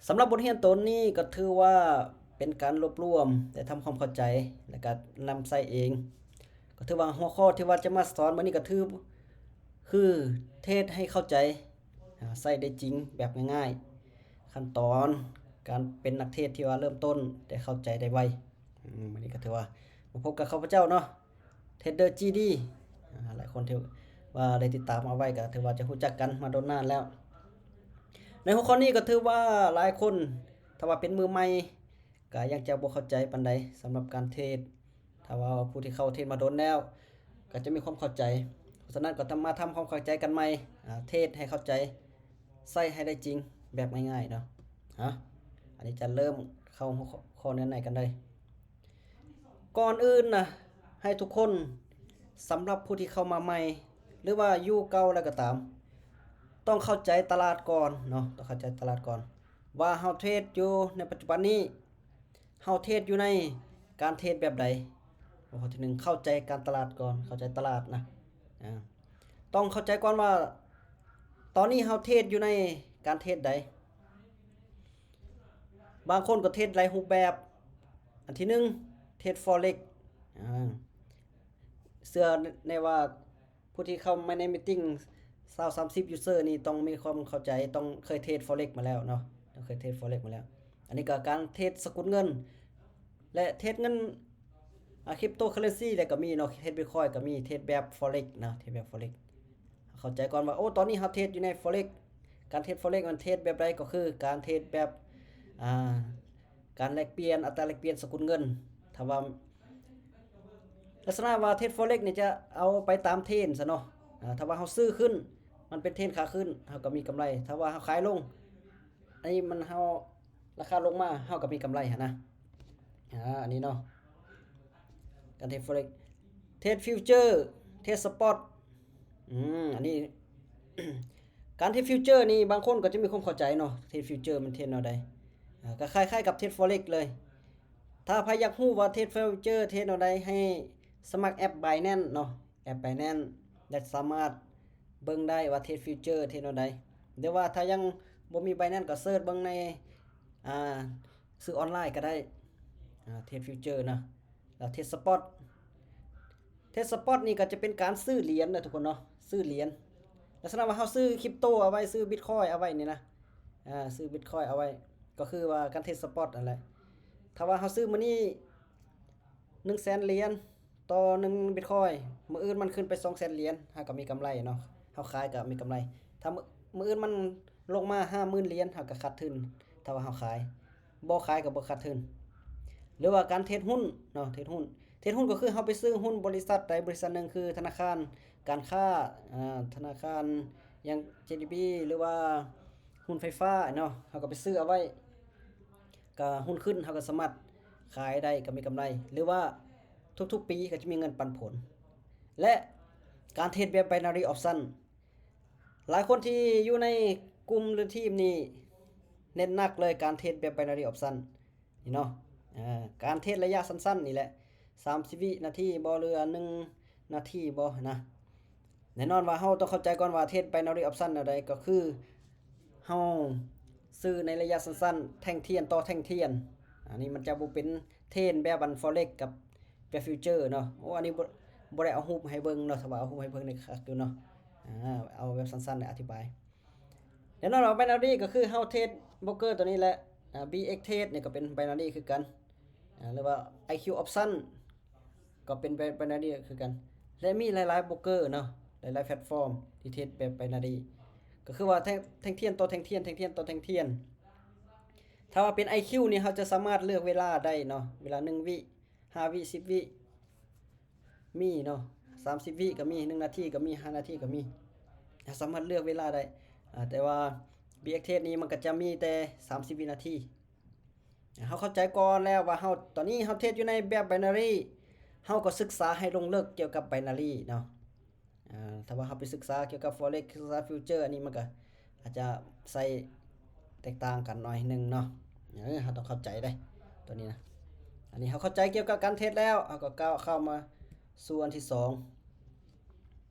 ສຳລັບບົດຮຽນໂຕນີ້ກໍຖືວ່າເປັນການລວບລວມ ແລະ ທຳຄວາມເຂົ້າໃຈ ແລະ ກໍນຳໃຊ້ເອງ. ກໍຖືວ່າຫົວຂໍ້ທີ່ວ່າຈະມາສອນມື້ນີ້ກໍຖື ຄືເທດໃຫ້ເຂົ້າໃຈ ອາ ໃຊ້ໄດ້ຈິງແບບງ່າຍໆ ຂັ້ນຕອນການເປັນນັກເທດທີ່ວ່າເລີ່ມຕົ້ນ ແຕ່ເຂົ້າໃຈໄດ້ໄວ. ອືມ ມື້ນີ້ກໍຖືວ່າມາພົບກັບຂ້າພະເຈົ້າເນາະ ເທຣດເດີ ຈີ ດີ ອາ ຫຼາຍຄົນທີ່ວ່າໄດ້ຕິດຕາມເອົາໄວ້ກໍຖືວ່າຈະຮູ້ຈັກກັນມາດົນນານແລ້ວ. ໃນຫົວຂໍ້ນີ້ກໍຖືວ່າຫຼາຍຄົນ ຖ້າວ່າເປັນມືໃໝ່ ກໍຍັງຈະບໍ່ເຂົ້າໃຈປານໃດສຳລັບການເທຣດ. ຖ້າວ່າຜູ້ທີ່ເຂົ້າເທຣດມາດົນແລ້ວ ກໍຈະມີຄວາມເຂົ້າໃຈ. ເພາະສະນັ້ນກໍມາທຳຄວາມເຂົ້າໃຈກັນໃໝ່ ອາ ເທຣດໃຫ້ເຂົ້າໃຈ ໃຊ້ໃຫ້ໄດ້ຈິງແບບງ່າຍໆເນາະ. ອາ ອັນນີ້ຈະເລີ່ມເຂົ້າຫົວຂໍ້ເນື້ອໃນກັນເລີຍ. ກ່ອນອື່ນນະ ໃຫ້ທຸກຄົນ ສຳລັບຜູ້ທີ່ເຂົ້າມາໃໝ່ ຫຼືວ່າຢູ່ເກົ່າແລ້ວກໍຕາມ ຕ້ອງເຂົ້າໃຈຕະຫຼາດກ່ອນເນາະ, ຕ້ອງເຂົ້າໃຈຕະຫຼາດກ່ອນ ວ່າເຮົາເທຣດຢູ່ໃນປັດຈຸບັນນີ້ ເຮົາເທຣດຢູ່ໃນການເທຣດແບບໃດ. ຂໍ້ທີໜຶ່ງ ເຂົ້າໃຈການຕະຫຼາດກ່ອນ, ເຂົ້າໃຈຕະຫຼາດນະ ອາ ຕ້ອງເຂົ້າໃຈກ່ອນວ່າ ຕອນນີ້ເຮົາເທຣດຢູ່ໃນການເທຣດໃດ. ບາງຄົນກໍເທຣດຫຼາຍຮູບແບບ. ອັນທີໜຶ່ງ ເທຣດ Forex ອາ ເຊື່ອແນ່ວ່າຜູ້ທີ່ເຂົ້າມາໃນມີດຕິງຊາວສາມສິບຢູເຊີນີ້ຕ້ອງມີຄວາມເຂົ້າໃຈ ຕ້ອງເຄີຍເທຣດ Forex ມາແລ້ວເນາະ, ຕ້ອງເຄີຍເທຣດ Forex ມາແລ້ວ. ອັນນີ້ກໍການເທຣດສະກຸນເງິນ ແລະ ເທຣດເງິນ ອາ Cryptocurrency ແລ້ວກໍມີເນາະ, ເທຣດ Bitcoin ກໍມີ, ເທຣດແບບ Forex ເນາະ, ເທຣດແບບ Forex ເຂົ້າໃຈກ່ອນວ່າ ໂອ້ ຕອນນີ້ເຮົາເທຣດຢູ່ໃນ Forex. ການເທຣດ Forex ມັນເທຣດແບບໃດ? ກໍຄືການເທຣດແບບ ອາ ການແລກປ່ຽນ ອັດຕາແລກປ່ຽນສະກຸນເງິນ. ຖ້າວ່າ ລັກສະນະວ່າເທຣດ Forex ນີ້ຈະເອົາໄປຕາມເທຣນຊະເນາະ. ອາ ຖ້າວ່າເຮົາຊື້ຂຶ້ນ ມັນເປັນເທຣນຂາຂຶ້ນ ເຮົາກໍມີກຳໄລ, ຖ້າວ່າເຮົາຂາຍລົງ ອັນນີ້ມັນ ເຮົາ ລາຄາລົງມາ ເຮົາກໍມີກຳໄລຫັ້ນນະ. ອາ ອັນນີ້ເນາະ ການເທຣດ Forex ເທຣດ Future ເທຣດ Spot. ອືມ ອັນນີ້ ການເທຣດ Future ນີ້ບາງຄົນກໍຈະມີຄວາມເຂົ້າໃຈເນາະ, ເທຣດ Future ມັນເທຣດແນວໃດ? ອາ ກໍຄ້າຍໆກັບເທຣດ Forex ເລີຍ. ຖ້າໃຜຢາກຮູ້ວ່າເທຣດ Future ເທຣດແນວໃດ ໃຫ້ສະໝັກແອັບ Binance ເນາະ, ແອັບ Binance ແລະ ສາມາດເບິ່ງໄດ້ວ່າເທຣດ Future ເທຣດແນວໃດ. ຫຼືວ່າຖ້າຍັງບໍ່ມີ Binance ກໍເສີດເບິ່ງໃນ ອາ ສື່ອອນລາຍກໍໄດ້. ອາ ເທຣດ Future ນະ ແລ້ວເທຣດ Spot. ເທຣດ Spot ນີ້ກໍຈະເປັນການຊື້ຫຼຽນນະທຸກຄົນເນາະ, ຊື້ຫຼຽນ. ລັກສະນະວ່າເຮົາຊື້ Crypto ເອົາໄວ້, ຊື້ Bitcoin ເອົາໄວ້ນີ້ນະ, ອາ ຊື້ Bitcoin ເອົາໄວ້ ກໍຄືວ່າການເທຣດ Spot ນັ້ນແຫຼະ. ຖ້າວ່າເຮົາຊື້ມື້ນີ້ໜຶ່ງແສນຫຼຽນຕໍ່ໜຶ່ງ Bitcoin, ມື້ອື່ນມັນຂຶ້ນໄປສອງແສນຫຼຽນ ເຮົາກໍມີກຳໄລເນາະ, ເຮົາຂາຍກໍມີກຳໄລ. ຖ້າມື້ ມື້ອື່ນມັນລົງມາຫ້າໝື່ນຫຼຽນ ເຮົາກໍຂາດທຶນ ຖ້າວ່າເຮົາຂາຍ. ບໍ່ຂາຍກໍບໍ່ຂາດທຶນ. ຫຼືວ່າການເທຣດຫຸ້ນເນາະ, ເທຣດຫຸ້ນ, ເທຣດຫຸ້ນກໍຄືເຮົາໄປຊື້ຫຸ້ນບໍລິສັດໃດບໍລິສັດໜຶ່ງ ຄືທະນາຄານການຄ້າ, ອາ ທະນາຄານຫຍັງ ເຈດີບີ ຫຼືວ່າຫຸ້ນໄຟຟ້າເນາະ, ເຮົາກໍໄປຊື້ເອົາໄວ້, ກໍຫຸ້ນຂຶ້ນ ເຮົາກໍສາມາດຂາຍໄດ້ ກໍມີກຳໄລ. ຫຼືວ່າທຸກໆປີກໍຈະມີເງິນປັນຜົນ. ແລະ ການເທຣດແບບ Binary Option ຫຼາຍຄົນທີ່ຢູ່ໃນກຸ່ມ ຫຼື ທີມນີ້ ເນັ້ນໜັກເລີຍການເທຣດແບບ Binary Option ນີ້ເນາະ, ເອີ ການເທຣດໄລຍະສັ້ນໆນີ້ແຫຼະ, ສາມສິບວິນາທີບໍ ຫຼືວ່າໜຶ່ງນາທີບໍນະ. ແນ່ນອນວ່າເຮົາຕ້ອງເຂົ້າໃຈກ່ອນວ່າເທຣດ Binary Option ແນວໃດ, ກໍຄືເຮົາຊື້ໃນໄລຍະສັ້ນໆ ແທ່ງທຽນຕໍ່ແທ່ງທຽນ. ອັນນີ້ມັນຈະບໍ່ເປັນເທຣດແບບອັນ Forex ກັບແບບ Future ເນາະ. ໂອ້ ອັນນີ້ບໍ່ ບໍ່ໄດ້ເອົາຮູບໃຫ້ເບິ່ງເນາະ, ຖ້າວ່າເອົາຮູບໃຫ້ເບິ່ງນີ້ຄັກຢູ່ເນາະ. ອາ ເອົາແບບສັ້ນໆ ແລະ ອະທິບາຍ. ແນ່ນອນວ່າ Binary ກໍຄືເຮົາເທຣດໂບຣກເກີຕົວນີ້ແຫຼະ, ອາ BX Trade ນີ້ກໍເປັນ Binary ຄືກັນ, ອາ ຫຼືວ່າ IQ Option ກໍເປັນ Binary ຄືກັນ ແລະ ມີຫຼາຍໆໂບຣກເກີເນາະ, ຫຼາຍໆແພລດຟອມທີ່ເທຣດແບບ Binary ກໍຄືວ່າແທ່ງ ແທ່ງທຽນຕໍ່ແທ່ງທຽນ, ແທ່ງທຽນຕໍ່ແທ່ງທຽນ. ຖ້າວ່າເປັນ IQ ນີ້ ເຮົາຈະສາມາດເລືອກເວລາໄດ້ເນາະ, ເວລາໜຶ່ງວິ, ຫ້າວິ, ສິບວິ ມີເນາະ, ສາມສິບວິກໍມີ, ໜຶ່ງນາທີກໍມີ, ຫ້ານາທີກໍມີ, ເຮົາສາມາດເລືອກເວລາໄດ້. ອາ ແຕ່ວ່າ BX Trade ນີ້ມັນກໍຈະມີແຕ່ສາມສິບວິນາທີ. ເຮົາເຂົ້າໃຈກ່ອນແລ້ວວ່າເຮົາ ຕອນນີ້ເຮົາເທຣດຢູ່ໃນແບບ Binary, ເຮົາກໍສຶກສາໃຫ້ລົງເລິກກ່ຽວກັບ Binary ເນາະ. ອາ ຖ້າວ່າເຮົາໄປສຶກສາກ່ຽວກັບ Forex ສຶກສາ Future ອັນນີ້ມັນກໍອາດຈະໃຊ້ແຕກຕ່າງກັນໜ້ອຍໜຶ່ງເນາະ. ເອີ ເຮົາຕ້ອງເຂົ້າໃຈເດ້ຕົວນີ້ນະ. ອັນນີ້ເຮົາເຂົ້າໃຈກ່ຽວກັບການເທຣດແລ້ວ, ເຮົາກໍກ້າວເຂົ້າມາສູ່ອັນທີສອງ.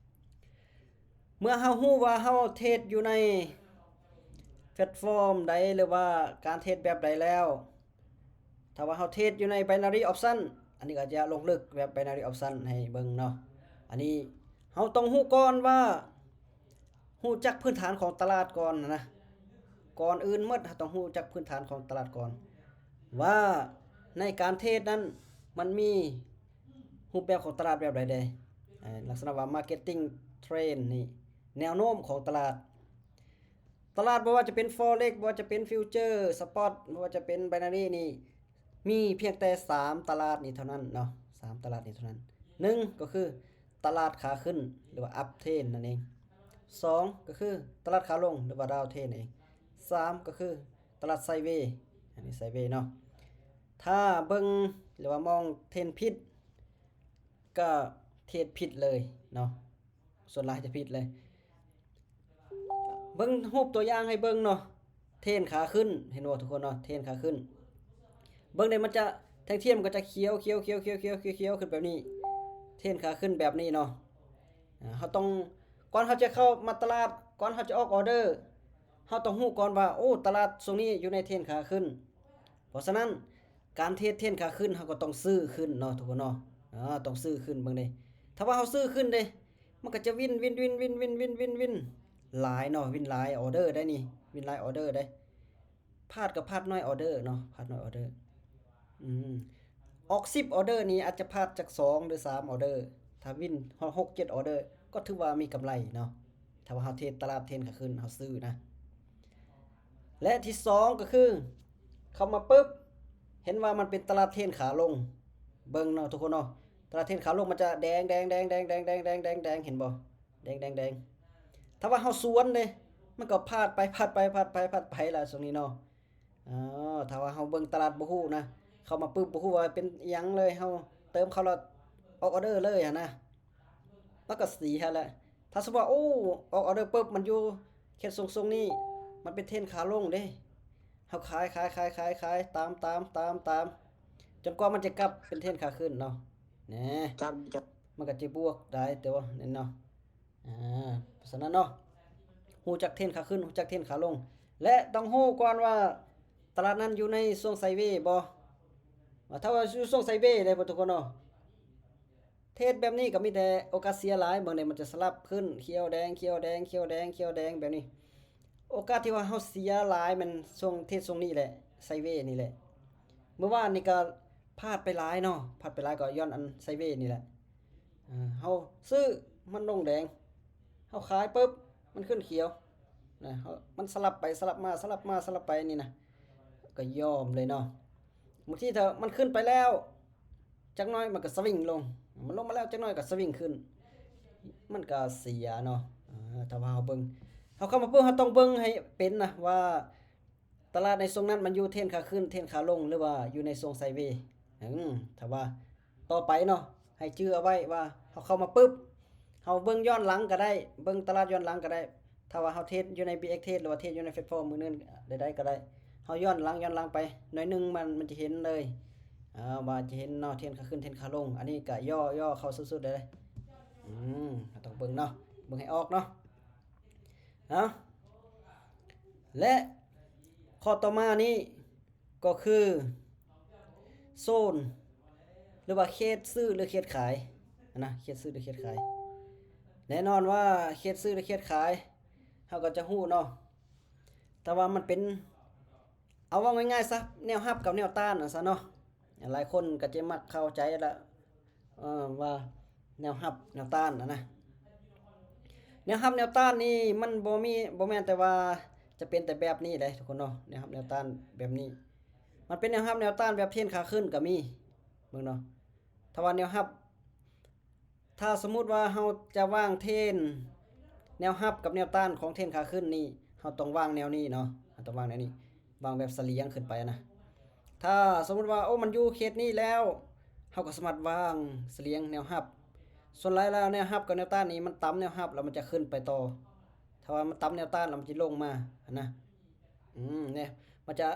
ເມື່ອເຮົາຮູ້ວ່າເຮົາເທຣດຢູ່ໃນ ແພລດຟອມໃດ ຫຼືວ່າການເທຣດແບບໃດແລ້ວ. ຖ້າວ່າເຮົາເທຣດຢູ່ໃນ binary option ອັນນີ້ກໍຈະລົງເລິກແບບ binary option ໃຫ້ເບິ່ງເນາະ. ອັນນີ້ເຮົາຕ້ອງຮູ້ກ່ອນວ່າ ຮູ້ຈັກພື້ນຖານຂອງຕະຫຼາດກ່ອນນະ. ກ່ອນອື່ນໝົດ ເຮົາຕ້ອງຮູ້ຈັກພື້ນຖານຂອງຕະຫຼາດກ່ອນ ວ່າໃນການເທຣດນັ້ນ ມັນມີຮູບແບບຂອງຕະຫຼາດແບບໃດແດ່. ເອີ ລັກສະນະວ່າ marketing trend ນີ້ ແນວໂນ້ມຂອງຕະຫຼາດ. ຕະຫຼາດບໍ່ວ່າຈະເປັນ Forex ບໍ່ວ່າຈະເປັນ Future Spot ບໍ່ວ່າຈະເປັນ Binary ນີ້ ມີພຽງແຕ່ສາມຕະຫຼາດນີ້ເທົ່ານັ້ນເນາະ, ສາມຕະຫຼາດນີ້ເທົ່ານັ້ນ. ໜຶ່ງ ກໍຄືຕະຫຼາດຂາຂຶ້ນ ຫຼືວ່າ Up Trend ນັ້ນເອງ. ສອງ ກໍຄືຕະຫຼາດຂາລົງ ຫຼືວ່າ Down Trend ນັ້ນເອງ. ສາມ ກໍຄືຕະຫຼາດ Sideways ອັນນີ້ Sideways ເນາະ. ຖ້າເບິ່ງ ຫຼືວ່າມອງເທຣນຜິດ ກໍເທຣດຜິດເລີຍເນາະ, ສ່ວນຫຼາຍຈະຜິດເລີຍ. ເບິ່ງຮູບຕົວຢ່າງໃຫ້ເບິ່ງເນາະ, ເທຣນຂາຂຶ້ນ ເຫັນບໍ່ທຸກຄົນເນາະ, ເທຣນຂາຂຶ້ນ. ເບິ່ງເດ້ ມັນຈະແທ່ງທຽນກໍຈະຂຽວໆໆໆໆຂຶ້ນແບບນີ້, ເທຣນຂາຂຶ້ນແບບນີ້ເນາະ. ອາ ເຮົາຕ້ອງ ກ່ອນເຮົາຈະເຂົ້າມາຕະຫຼາດ ກ່ອນເຮົາຈະອອກອອເດີ ເຮົາຕ້ອງຮູ້ກ່ອນວ່າ ໂອ້ ຕະຫຼາດຊ່ວງນີ້ຢູ່ໃນເທຣນຂາຂຶ້ນ. ເພາະສະນັ້ນ ການເທຣດເທຣນຂາຂຶ້ນ ເຮົາກໍຕ້ອງຊື້ຂຶ້ນເນາະທຸກຄົນເນາະ, ອາ ຕ້ອງຊື້ຂຶ້ນເບິ່ງເດ້. ຖ້າວ່າເຮົາຊື້ຂຶ້ນເດ້ ມັນກໍຈະວິນ ວິນ ວິນ ຫຼາຍເນາະ, ວິນຫຼາຍອອເດີໄດ໋ນີ້, ວິນຫຼາຍອອເດີໄດ໋. ພາດກໍພາດໜ້ອຍອອເດີເນາະ, ພາດໜ້ອຍອອເດີ. ອືມ ອອກສິບອອເດີນີ້ອາດຈະພາດຈັກສອງ ຫຼື ສາມອອເດີ, ຖ້າວິນຮອດຫົກເຈັດອອເດີ ກໍຖືວ່າມີກຳໄລເນາະ. ຖ້າວ່າເຮົາເທຣດຕະຫຼາດເທຣນຂາຂຶ້ນ ເຮົາຊື້ນະ. ແລະ ທີສອງ ກໍຄື ເຂົ້າມາປຶບ ເຫັນວ່າມັນເປັນຕະຫຼາດເທຣນຂາລົງ, ເບິ່ງເນາະທຸກຄົນເນາະ, ຕະຫຼາດເທຣນຂາລົງມັນຈະແດງໆໆໆໆ ເຫັນບໍ່? ແດງໆໆ. ຖ້າວ່າເຮົາສວນເດ້ ມັນກໍພາດໄປ ພາດໄປ ພາດໄປ ພາດໄປລະຊ່ວງນີ້ເນາະ. ເອີ ຖ້າວ່າເຮົາເບິ່ງຕະຫຼາດບໍ່ຮູ້ນະ, ເຂົ້າມາປຶບບໍ່ຮູ້ວ່າເປັນອີ່ຫຍັງເລີຍ, ເຮົາເຕີມເຂົ້າແລ້ວອອກອອເດີເລີຍຫັ້ນນະ, ມັນກໍເສຍຫັ້ນແຫຼະ. ຖ້າສົມມຸດວ່າ ໂອ້ ອອກອອເດີປຶບ ມັນຢູ່ເຂດຊົງໆນີ້ ມັນເປັນເທຣນຂາລົງເດ້, ເຮົາຂາຍ ຂາຍ ຂາຍ ຂາຍ ຂາຍ ຕາມ ຕາມ ຕາມ ຕາມ ຈົນກວ່າມັນຈະກັບເປັນເທຣນຂາຂຶ້ນເນາະ. ແນ່ ມັນກໍຈະບວກໄດ້ ແຕ່ວ່ານັ້ນເນາະ. ອາ ເພາະສະນັ້ນເນາະ ຮູ້ຈັກເທຣນຂາຂຶ້ນ ຮູ້ຈັກເທຣນຂາລົງ ແລະ ຕ້ອງຮູ້ກ່ອນວ່າຕະຫຼາດນັ້ນຢູ່ໃນຊ່ວງໄຊເວບໍ່. ວ່າຖ້າວ່າຢູ່ຊ່ວງໄຊເວເດ້ ທຸກຄົນເນາະ, ເທຣດແບບນີ້ກໍມີແຕ່ໂອກາດເສຍຫຼາຍ. ເບິ່ງເດ້ ມັນຈະສະຫຼັບຂຶ້ນ ຂຽວແດງ ຂຽວແດງ ຂຽວແດງ ຂຽວແດງແບບນີ້. ໂອກາດທີ່ວ່າເຮົາເສຍຫຼາຍແມ່ນຊ່ວງເທຣດຊ່ວງນີ້ແຫຼະ, ໄຊເວນີ້ແຫຼະ. ມື້ວານນີ້ກໍພາດໄປຫຼາຍເນາະ, ພາດໄປຫຼາຍກໍຍ້ອນອັນໄຊເວນີ້ແຫຼະ. ເອີ ເຮົາຊື້ມັນລົງແດງ, ເຮົາຂາຍປຶບ ມັນຂຶ້ນຂຽວນະ, ເຮົາ ມັນສະຫຼັບໄປສະຫຼັບມາ ສະຫຼັບມາສະຫຼັບໄປນີ້ນະ, ກໍຍອມເລີຍເນາະ. ບາງທີຖ້າມັນຂຶ້ນໄປແລ້ວຈັກໜ້ອຍ ມັນກໍສະວິງລົງ, ມັນລົງມາແລ້ວຈັກໜ້ອຍກໍສະວິງຂຶ້ນ, ມັນກໍເສຍເນາະ. ເອີ ຖ້າວ່າເຮົາເບິ່ງ ເຮົາເຂົ້າມາປຶບ ເຮົາຕ້ອງເບິ່ງໃຫ້ເປັນນະວ່າ ຕະຫຼາດໃນຊ່ວງນັ້ນມັນຢູ່ເທຣນຂາຂຶ້ນ ເທຣນຂາລົງ ຫຼືວ່າຢູ່ໃນຊ່ວງໄຊເວ. ອືມ ຖ້າວ່າຕໍ່ໄປເນາະ ໃຫ້ຈື່ເອົາໄວ້ວ່າເຮົາເຂົ້າມາປຶບ ເຮົາເບິ່ງຍ້ອນຫຼັງກໍໄດ້, ເບິ່ງຕະຫຼາດຍ້ອນຫຼັງກໍໄດ້. ຖ້າວ່າເຮົາເທຣດຢູ່ໃນ ບີເອັກ ເທຣດ ຫຼືວ່າເທຣດຢູ່ໃນແພລດຟອມອື່ນໆໃດໆກໍໄດ້, ເຮົາຍ້ອນຫຼັງ ຍ້ອນຫຼັງໄປໜ້ອຍໜຶ່ງ ມັນ ມັນຈະເຫັນເລີຍ ອ່າ ວ່າຈະເຫັນເນາະ ເທຣນຂາຂຶ້ນ ເທຣນຂາລົງ. ອັນນີ້ກໍຍໍ ຍໍເຂົ້າສຸດໆເລີຍ. ອືມ ເຮົາຕ້ອງເບິ່ງເນາະ, ເບິ່ງໃຫ້ອອກເນາະ. ເອົາ ແລະ ຂໍ້ຕໍ່ມານີ້ກໍຄືໂຊນ ຫຼືວ່າເຂດຊື້ ຫຼື ເຂດຂາຍນະ, ເຂດຊື້ ຫຼື ເຂດຂາຍ. ແນ່ນອນວ່າເຂດຊື້ ຫຼື ເຂດຂາຍ ເຮົາກໍຈະຮູ້ເນາະ, ແຕ່ວ່າມັນເປັນ ເອົາເວົ້າງ່າຍໆຊະ ແນວຮັບກັບແນວຕ້ານວ່າຊັ້ນເນາະ. ຫຼາຍຄົນກໍຈະມັກເຂົ້າໃຈລະ ເອີ ວ່າແນວຮັບແນວຕ້ານນະນະ. ແນວຮັບແນວຕ້ານນີ້ມັນບໍ່ມີ ບໍ່ແມ່ນແຕ່ວ່າຈະເປັນແຕ່ແບບນີ້ເດ້ທຸກຄົນເນາະ, ແນວຮັບແນວຕ້ານແບບນີ້ ມັນເປັນແນວຮັບແນວຕ້ານແບບເທຣນຂາຂຶ້ນກໍມີ. ເບິ່ງເນາະ ຖ້າວ່າແນວຮັບ ຖ້າສົມມຸດວ່າເຮົາຈະວາງເທຣນ ແນວຮັບກັບແນວຕ້ານຂອງເທຣນຂາຂຶ້ນນີ້ ເຮົາຕ້ອງວາງແນວນີ້ເນາະ, ເຮົາຕ້ອງວາງແນວນີ້ ວາງແບບສະຫຼຽງຂຶ້ນໄປນະ. ຖ້າສົມມຸດວ່າ ໂອ້ ມັນຢູ່ເຂດນີ້ແລ້ວ ເຮົາກໍສາມາດວາງສະຫຼຽງແນວຮັບ. ສ່ວນຫຼາຍແລ້ວແນວຮັບກັບແນວຕ້ານນີ້ ມັນຕຳແນວຮັບແລ້ວມັນຈະຂຶ້ນໄປຕໍ່, ຖ້າວ່າມັນຕຳແນວຕ້ານແລ້ວມັນຈະລົງມາຫັ້ນນະ. ອືມ ນີ້ ມັນຈະ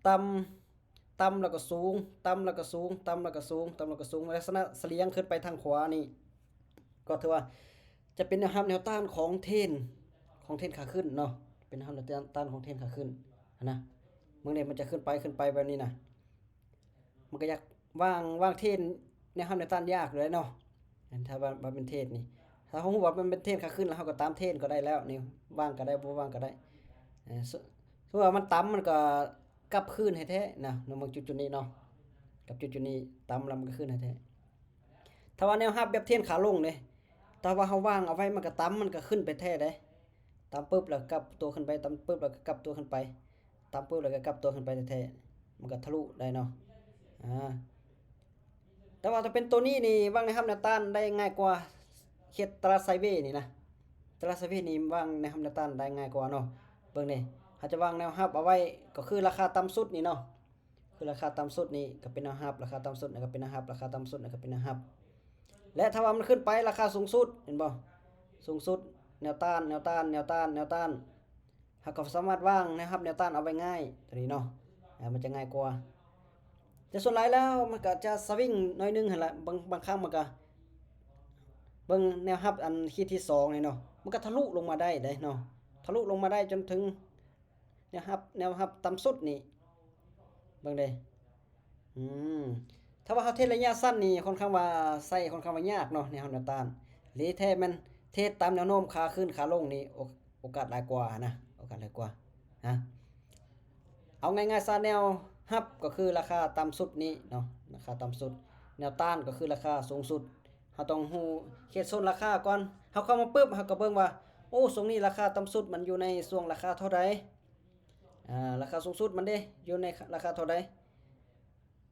ຕຳ ຕຳແລ້ວກໍສູງ ຕຳແລ້ວກໍສູງ ຕຳແລ້ວກໍສູງ ຕຳແລ້ວກໍສູງ ລັກສະນະສະຫຼຽງຂຶ້ນໄປທາງຂວານີ້ ກໍຖືວ່າຈະເປັນແນວຮັບແນວຕ້ານຂອງເທຣນ ຂອງເທຣນຂາຂຶ້ນເນາະ. ເປັນແນວຮັບແນວຕ້ານຂອງເທຣນຂາຂຶ້ນຫັ້ນນະ. ເບິ່ງເດ້ ມັນຈະຂຶ້ນໄປ ຂຶ້ນໄປແບບນີ້ນະ. ມັນກໍຢາກວາງ ວາງເທຣນແນວຮັບແນວຕ້ານຍາກຢູ່ແລ້ວເນາະ ຖ້າວ່າ ວ່າເປັນເທຣນນີ້. ຖ້າເຮົາຮູ້ວ່າມັນເປັນເທຣນຂາຂຶ້ນ ແລ້ວເຮົາກໍຕາມເທຣນກໍໄດ້ແລ້ວນີ້ ວາງກໍໄດ້ ບໍ່ວາງກໍໄດ້. ເອີ ສົ ສົມມຸດວ່າມັນຕ່ຳ ມັນກໍກັບຄືນໃຫ້ແທ້ນະ ເນາະ ເບິ່ງຈຸດໆນີ້ເນາະ ກັບຈຸດໆນີ້ ຕ່ຳແລ້ວມັນກໍຄືນໃຫ້ແທ້. ຖ້າວ່າແນວຮັບແບບເທຣນຂາລົງເດ້ ຖ້າວ່າເຮົາວາງເອົາໄວ້ ມັນກໍຕ່ຳ ມັນກໍຂຶ້ນໄປແທ້ເດ້. ຕ່ຳປຶບແລ້ວກັບຕົວຂຶ້ນໄປ ຕ່ຳປຶບແລ້ວກໍກັບຕົວຂຶ້ນໄປ ຕ່ຳປຶບແລ້ວກໍກັບຕົວຂຶ້ນໄປແທ້ໆ ມັນກໍທະລຸໄດ້ເນາະ. ອາ ແຕ່ວ່າຖ້າເປັນໂຕນີ້ນີ້ ວາງແນວຮັບແນວຕ້ານໄດ້ງ່າຍກວ່າ ເຂດຕະຫຼາດໄຊເວນີ້ນະ. ຕະຫຼາດໄຊເວນີ້ວາງແນວຮັບແນວຕ້ານໄດ້ງ່າຍກວ່າເນາະ. ເບິ່ງເດ້ ເຮົາຈະວາງແນວຮັບເອົາໄວ້ ກໍຄືລາຄາຕ່ຳສຸດນີ້ເນາະ. ຄືລາຄາຕ່ຳສຸດນີ້ກໍເປັນແນວຮັບ ລາຄາຕ່ຳສຸດນີ້ກໍເປັນແນວຮັບ ລາຄາຕ່ຳສຸດນີ້ກໍເປັນແນວຮັບ. ແລະ ຖ້າວ່າມັນຂຶ້ນໄປລາຄາສູງສຸດ ເຫັນບໍ່? ສູງສຸດ ແນວຕ້ານ ແນວຕ້ານ ແນວຕ້ານ ແນວຕ້ານ ເຮົາກໍສາມາດວາງແນວຮັບແນວຕ້ານເອົາໄວ້ງ່າຍ ຕົວນີ້ເນາະ. ອາ ມັນຈະງ່າຍກວ່າ. ແຕ່ສ່ວນຫຼາຍແລ້ວມັນກໍຈະສະວິງໜ້ອຍໜຶ່ງຫັ້ນລະ ບາງ ບາງຄັ້ງມັນກໍ ເບິ່ງແນວຮັບອັນຂີດທີສອງນີ້ເນາະ ມັນກໍທະລຸລົງມາໄດ້ເດ້ເນາະ ທະລຸລົງມາໄດ້ຈົນເຖິງ ແນວຮັບ ແນວຮັບຕ່ຳສຸດນີ້ ເບິ່ງເດ້. ອືມ ຖ້າວ່າເຮົາເທຣດໄລຍະສັ້ນນີ້ ຂ້ອນຂ້າງວ່າ ໃຊ້ຂ້ອນຂ້າງວ່າຍາກເນາະ ແນວຮັບແນວຕ້ານ. ຫຼີແທ້ແມ່ນເທຣດຕາມແນວໂນ້ມຂາຂຶ້ນຂາລົງນີ້ ໂອ ໂອກາດຫຼາຍກວ່ານະ ໂອກາດຫຼາຍກວ່ານະ. ເອົາງ່າຍໆຊະ ແນວຮັບກໍຄືລາຄາຕ່ຳສຸດນີ້ເນາະ ລາຄາຕ່ຳສຸດ ແນວຕ້ານກໍຄືລາຄາສູງສຸດ. ເຮົາຕ້ອງຮູ້ເຂດໂຊນລາຄາກ່ອນ. ເຮົາເຂົ້າມາປຶບ ເຮົາກໍເບິ່ງວ່າ ໂອ້ ຊ່ວງນີ້ລາຄາຕ່ຳສຸດມັນຢູ່ໃນຊ່ວງລາຄາເທົ່າໃດ? ອາ ລາຄາສູງສຸດມັນເດ ຢູ່ໃນລາຄາເທົ່າໃດ?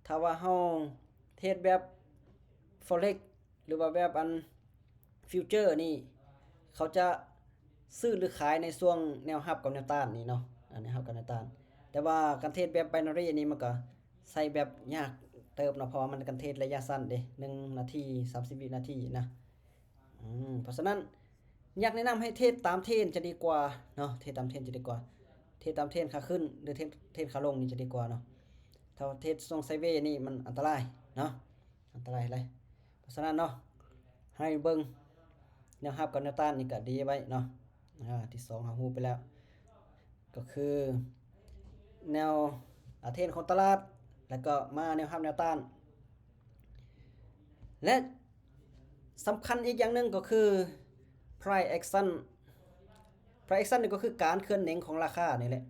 ຖ້າວ່າເຮົາເຮັດແບບ Forex ຫຼືວ່າແບບອັນ Future ນີ້ ເຂົາຈະຊື້ຫຼືຂາຍໃນຊ່ວງແນວຮັບກັບແນວຕ້ານນີ້ເນາະ ອາ ແນວຮັບກັບແນວຕ້ານ. ແຕ່ວ່າການເທຣດແບບ Binary ນີ້ ມັນກໍໃຊ້ແບບຍາກເຕີບເນາະ ເພາະວ່າມັນການເທຣດໄລຍະສັ້ນເດ ໜຶ່ງນາທີ ສາມສິບວິນາທີນະ. ອືມ ເພາະສະນັ້ນ ຢາກແນະນຳໃຫ້ເທຣດຕາມເທຣນຈະດີກວ່າເນາະ ເທຣດຕາມເທຣນຈະດີກວ່າ ເທຣດຕາມເທຣນຂາຂຶ້ນ ຫຼື ເທຣດ ເທຣດຂາລົງນີ້ຈະດີກວ່າເນາະ. ຖ້າວ່າເທຣດຊ່ວງໄຊເວນີ້ມັນອັນຕະລາຍເນາະ ອັນຕະລາຍຫຼາຍ. ເພາະສະນັ້ນເນາະ ໃຫ້ເບິ່ງແນວຮັບກັບແນວຕ້ານນີ້ກໍດີໄວ້ເນາະ. ອາ ທີສອງເຮົາຮູ້ໄປແລ້ວ ກໍຄືແນວ ອາ ເທຣນຂອງຕະຫຼາດ ແລ້ວກໍມາແນວຮັບແນວຕ້ານ ແລະ ສຳຄັນອີກຢ່າງໜຶ່ງກໍຄື price action. Price action ນີ້ກໍຄືການເຄື່ອນເໜັງຂອງລາຄານີ້ແຫຼະ.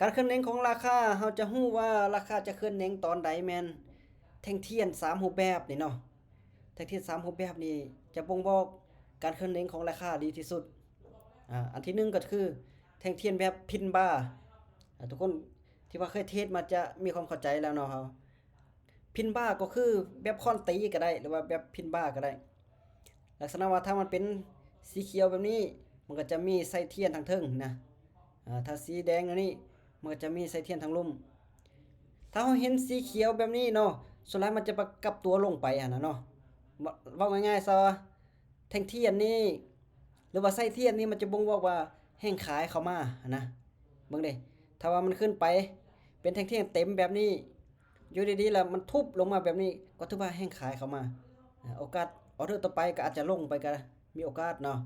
ການເຄື່ອນເໜັງຂອງລາຄາ ເຮົາຈະຮູ້ວ່າລາຄາຈະເຄື່ອນເໜັງຕອນໃດ ແມ່ນແທ່ງທຽນສາມຮູບແບບນີ້ເນາະ. ແທ່ງທຽນສາມຮູບແບບນີ້ຈະບົ່ງບອກການເຄື່ອນເໜັງຂອງລາຄາດີທີ່ສຸດ. ອາ ອັນທີໜຶ່ງກໍຄືແທ່ງທຽນແບບ pin bar. ອາ ທຸກຄົນທີ່ວ່າເຄີຍເທຣດມາຈະມີຄວາມເຂົ້າໃຈແລ້ວເນາະ. pin bar ກໍຄືແບບຄ້ອນຕີກໍໄດ້ ຫຼືວ່າແບບ pin bar ກໍໄດ້. ລັກສະນະວ່າຖ້າມັນເປັນສີຂຽວແບບນີ້ ມັນກໍຈະມີໄສ້ທຽນທາງເທິງນະ. ອາ ຖ້າສີແດງແບບນີ້ ມັນກໍຈະມີໄສ້ທຽນທາງລຸ່ມ. ຖ້າເຮົາເຫັນສີຂຽວແບບນີ້ເນາະ ສ່ວນຫຼາຍມັນຈະປະ ກັບຕົວລົງໄປຫັ້ນນະເນາະ. ເວົ້າ ເວົ້າງ່າຍໆຊະວ່າ ແທ່ງທຽນນີ້ ຫຼືວ່າໄສ້ທຽນນີ້ ມັນຈະບົ່ງບອກວ່າແຮງຂາຍເຂົ້າມາຫັ້ນນະ. ເບິ່ງເດ້ ຖ້າວ່າມັນຂຶ້ນໄປເປັນແທ່ງທຽນເຕັມແບບນີ້ ຢູ່ດີໆແລ້ວມັນທຸບລົງມາແບບນີ້ ກໍຖືວ່າແຮງຂາຍເຂົ້າມາ. ອາ ໂອກາດອອເດີຕໍ່ໄປກໍອາດຈະລົງໄປກໍມີໂອກາດເນາະ.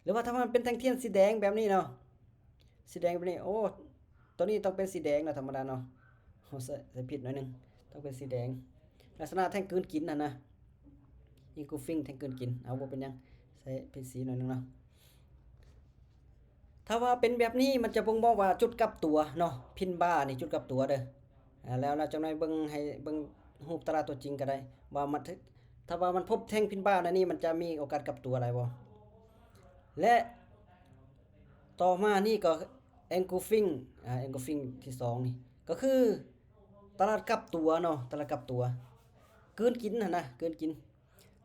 ຫຼືວ່າຖ້າມັນເປັນແທ່ງທຽນສີແດງແບບນີ້ເນາະ ສີແດງແບບນີ້ ໂອ້ ໂຕນີ້ຕ້ອງເປັນສີແດງນະ ທຳມະດາເນາະ. ເຮົາໃສ່ ໃສ່ຜິດໜ້ອຍໜຶ່ງ ຕ້ອງເປັນສີແດງ ລັກສະນະແທ່ງກືນກິນຫັ້ນນະ engulfing ແທ່ງກືນກິນ. ເອົາ ບໍ່ເປັນຫຍັງ ໃສ່ຜິດສີໜ້ອຍໜຶ່ງເນາະ. ຖ້າວ່າເປັນແບບນີ້ ມັນຈະບົ່ງບອກວ່າຈຸດກັບຕົວເນາະ pin bar ນີ້ຈຸດກັບຕົວເດີ. ອາ ແລ້ວ ແລ້ວຈັກໜ້ອຍເບິ່ງ ໃຫ້ເບິ່ງຮູບຕະຫຼາດຕົວຈິງກໍໄດ້ ວ່າມັນ ຖ້າວ່າມັນພົບແທ່ງ pin bar ໃນນີ້ ມັນຈະມີໂອກາດກັບຕົວໄດ້ບໍ່? ແລະ ຕໍ່ມານີ້ກໍ engulfing ອາ engulfing ທີສອງນີ້ ກໍຄືຕະຫຼາດກັບຕົວເນາະ ຕະຫຼາດກັບຕົວ ກືນກິນຫັ້ນນະ ກືນກິນ.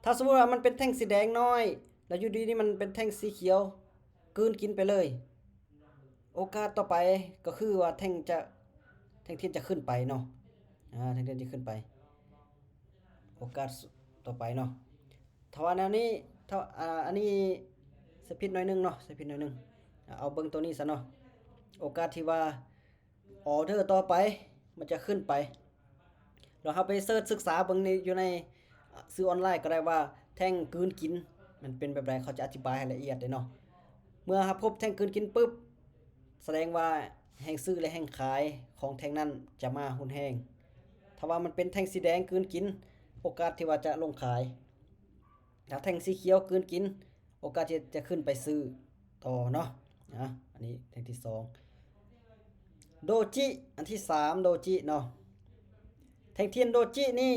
ຖ້າສົມມຸດວ່າມັນເປັນແທ່ງສີແດງນ້ອຍ ແລ້ວຢູ່ດີນີ້ມັນເປັນແທ່ງສີຂຽວ ກືນກິນໄປເລີຍ ໂອກາດຕໍ່ໄປກໍຄືວ່າແທ່ງຈະ ແທ່ງທຽນຈະຂຶ້ນໄປເນາະ. ອາ ແທ່ງທຽນຈະຂຶ້ນໄປ ໂອກາດຕໍ່ໄປເນາະ. ຖ້າວ່າແນວນີ້ ຖ້າ ອາ ອັນນີ້ໃສ່ຜິດໜ້ອຍໜຶ່ງເນາະ ໃສ່ຜິດໜ້ອຍໜຶ່ງ. ອາ ເອົາເບິ່ງໂຕນີ້ຊະເນາະ ໂອກາດທີ່ວ່າ ອອເດີຕໍ່ໄປມັນຈະຂຶ້ນໄປ ແລ້ວເຮົາໄປເສີດສຶກສາເບິ່ງໃນ ຢູ່ໃນ ອາ ສື່ອອນລາຍກໍໄດ້ວ່າແທ່ງກືນກິນມັນເປັນແບບໃດ ເຂົາຈະອະທິບາຍໃຫ້ລະອຽດເດ້ເນາະ. ເມື່ອຮັບພົບແທ່ງກືນກິນປຶບ ສະແດງວ່າແຮງຊື້ ແລະ ແຮງຂາຍຂອງແທ່ງນັ້ນຈະມາຮຸນແຮງ. ຖ້າວ່າມັນເປັນແທ່ງສີແດງກືນກິນ ໂອກາດທີ່ວ່າຈະລົງຂາຍ. ຖ້າແທ່ງສີຂຽວກືນກິນ ໂອກາດທີ່ຈະຂຶ້ນໄປຊື້ຕໍ່ເນາະ. ອາ ອັນນີ້ແທ່ງທີສອງ. ໂດຈິ ອັນທີສາມ ໂດຈິເນາະ. ແທ່ງທຽນໂດຈິນີ້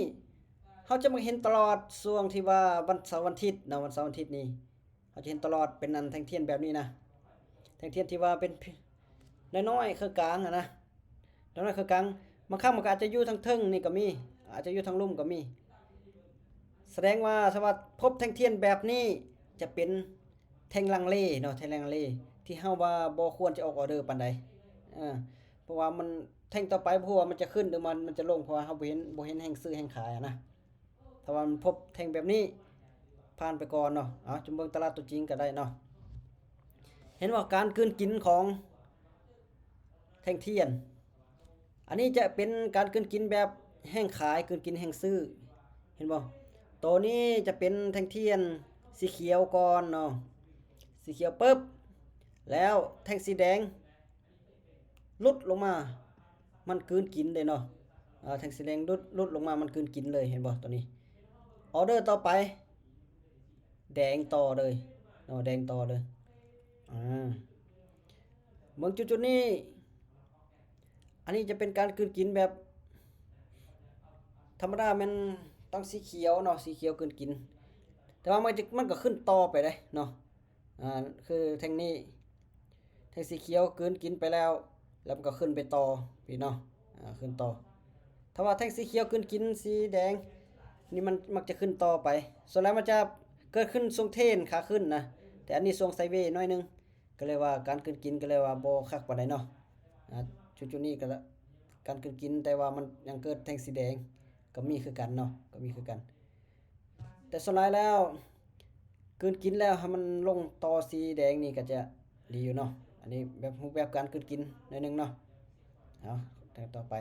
ເຮົາຈະມັກເຫັນຕະຫຼອດຊ່ວງທີ່ວ່າວັນເສົາວັນທິດເນາະ, ວັນເສົາວັນທິດນີ້ ເຮົາຈະເຫັນຕະຫຼອດ ເປັນອັນແທ່ງທຽນແບບນີ້ນະ, ແທ່ງທຽນທີ່ວ່າເປັນ ນ້ອຍໆ ເຄິ່ງກາງຫັ້ນນະ, ນ້ອຍໆ ເຄິ່ງກາງ. ບາງຄັ້ງມັນກໍອາດຈະຢູ່ທາງເທິງນີ້ກໍມີ, ອາດຈະຢູ່ທາງລຸ່ມກໍມີ. ສະແດງວ່າ ຖ້າວ່າພົບແທ່ງທຽນແບບນີ້ ຈະເປັນແທ່ງລັງເລເນາະ, ແທ່ງລັງເລ ທີ່ເຮົາວ່າບໍ່ຄວນຈະອອກອໍເດີປານໃດ. ເອີ ເພາະວ່າມັນ ແທ່ງຕໍ່ໄປບໍ່ຮູ້ວ່າມັນຈະຂຶ້ນ ຫຼື ມັນ ມັນຈະລົງ, ເພາະວ່າເຮົາບໍ່ເຫັນ ບໍ່ເຫັນແຮງຊື້ແຮງຂາຍຫັ້ນນະ. ຖ້າວ່າມັນພົບແທ່ງແບບນີ້ ຜ່ານໄປກ່ອນເນາະ. ເອົາ ຈະເບິ່ງຕະຫຼາດຕົວຈິງກໍໄດ້ເນາະ. ເຫັນບໍ່ ການກືນກິນຂອງແທ່ງທຽນ? ອັນນີ້ຈະເປັນການກືນກິນແບບແຮງຂາຍ ກືນກິນແຮງຊື້. ເຫັນບໍ່? ໂຕນີ້ຈະເປັນແທ່ງທຽນສີຂຽວກ່ອນເນາະ, ສີຂຽວປຶບ ແລ້ວແທ່ງສີແດງ ຫຼຸດລົງມາ ມັນກືນກິນເດ້ເນາະ. ອາ ແທ່ງສີແດງຫຼຸດ ຫຼຸດລົງມາ ມັນກືນກິນເລີຍ ເຫັນບໍ່? ໂຕນີ້ ອໍເດີຕໍ່ໄປ ແດງຕໍ່ເລີຍເນາະ, ແດງຕໍ່ເລີຍ. ອາ ເບິ່ງຈຸດໆນີ້ ອັນນີ້ຈະເປັນການກືນກິນແບບທຳມະດາ ແມ່ນຕ້ອງສີຂຽວເນາະ, ສີຂຽວກືນກິນ, ແຕ່ວ່າມັນຈະ ມັນກໍຂຶ້ນຕໍ່ໄປເດ້ເນາະ. ອາ ຄືແທ່ງນີ້ ແທ່ງສີຂຽວກືນກິນໄປແລ້ວ ແລ້ວມັນກໍຂຶ້ນໄປຕໍ່ພີ້ເນາະ, ອາ ຂຶ້ນຕໍ່. ຖ້າວ່າແທ່ງສີຂຽວກືນກິນສີແດງນີ້ ມັນມັກຈະຂຶ້ນຕໍ່ໄປ. ສ່ວນຫຼາຍມັນຈະເກີດຂຶ້ນຊ່ວງເທຣນຂາຂຶ້ນນະ, ແຕ່ອັນນີ້ຊ່ວງໄຊເວໜ້ອຍໜຶ່ງ, ກໍເລີຍວ່າການກືນກິນກໍເລີຍວ່າບໍ່ຄັກປານໃດເນາະ. ອາ ຈຸດໆນີ້ກໍການກືນກິນ ແຕ່ວ່າມັນຍັງເກີດແທ່ງສີແດງ ກໍມີຄືກັນເນາະ, ກໍມີຄືກັນ. ແຕ່ສ່ວນຫຼາຍແລ້ວ ກືນກິນແລ້ວໃຫ້ມັນລົງຕໍ່ສີແດງນີ້ກໍຈະດີຢູ່ເນາະ. ອັນນີ້ແບບ ຮູບແບບການກືນກິນໜ້ອຍໜຶ່ງເນາະ. ເອົາ ແທ່ງຕໍ່ໄປ,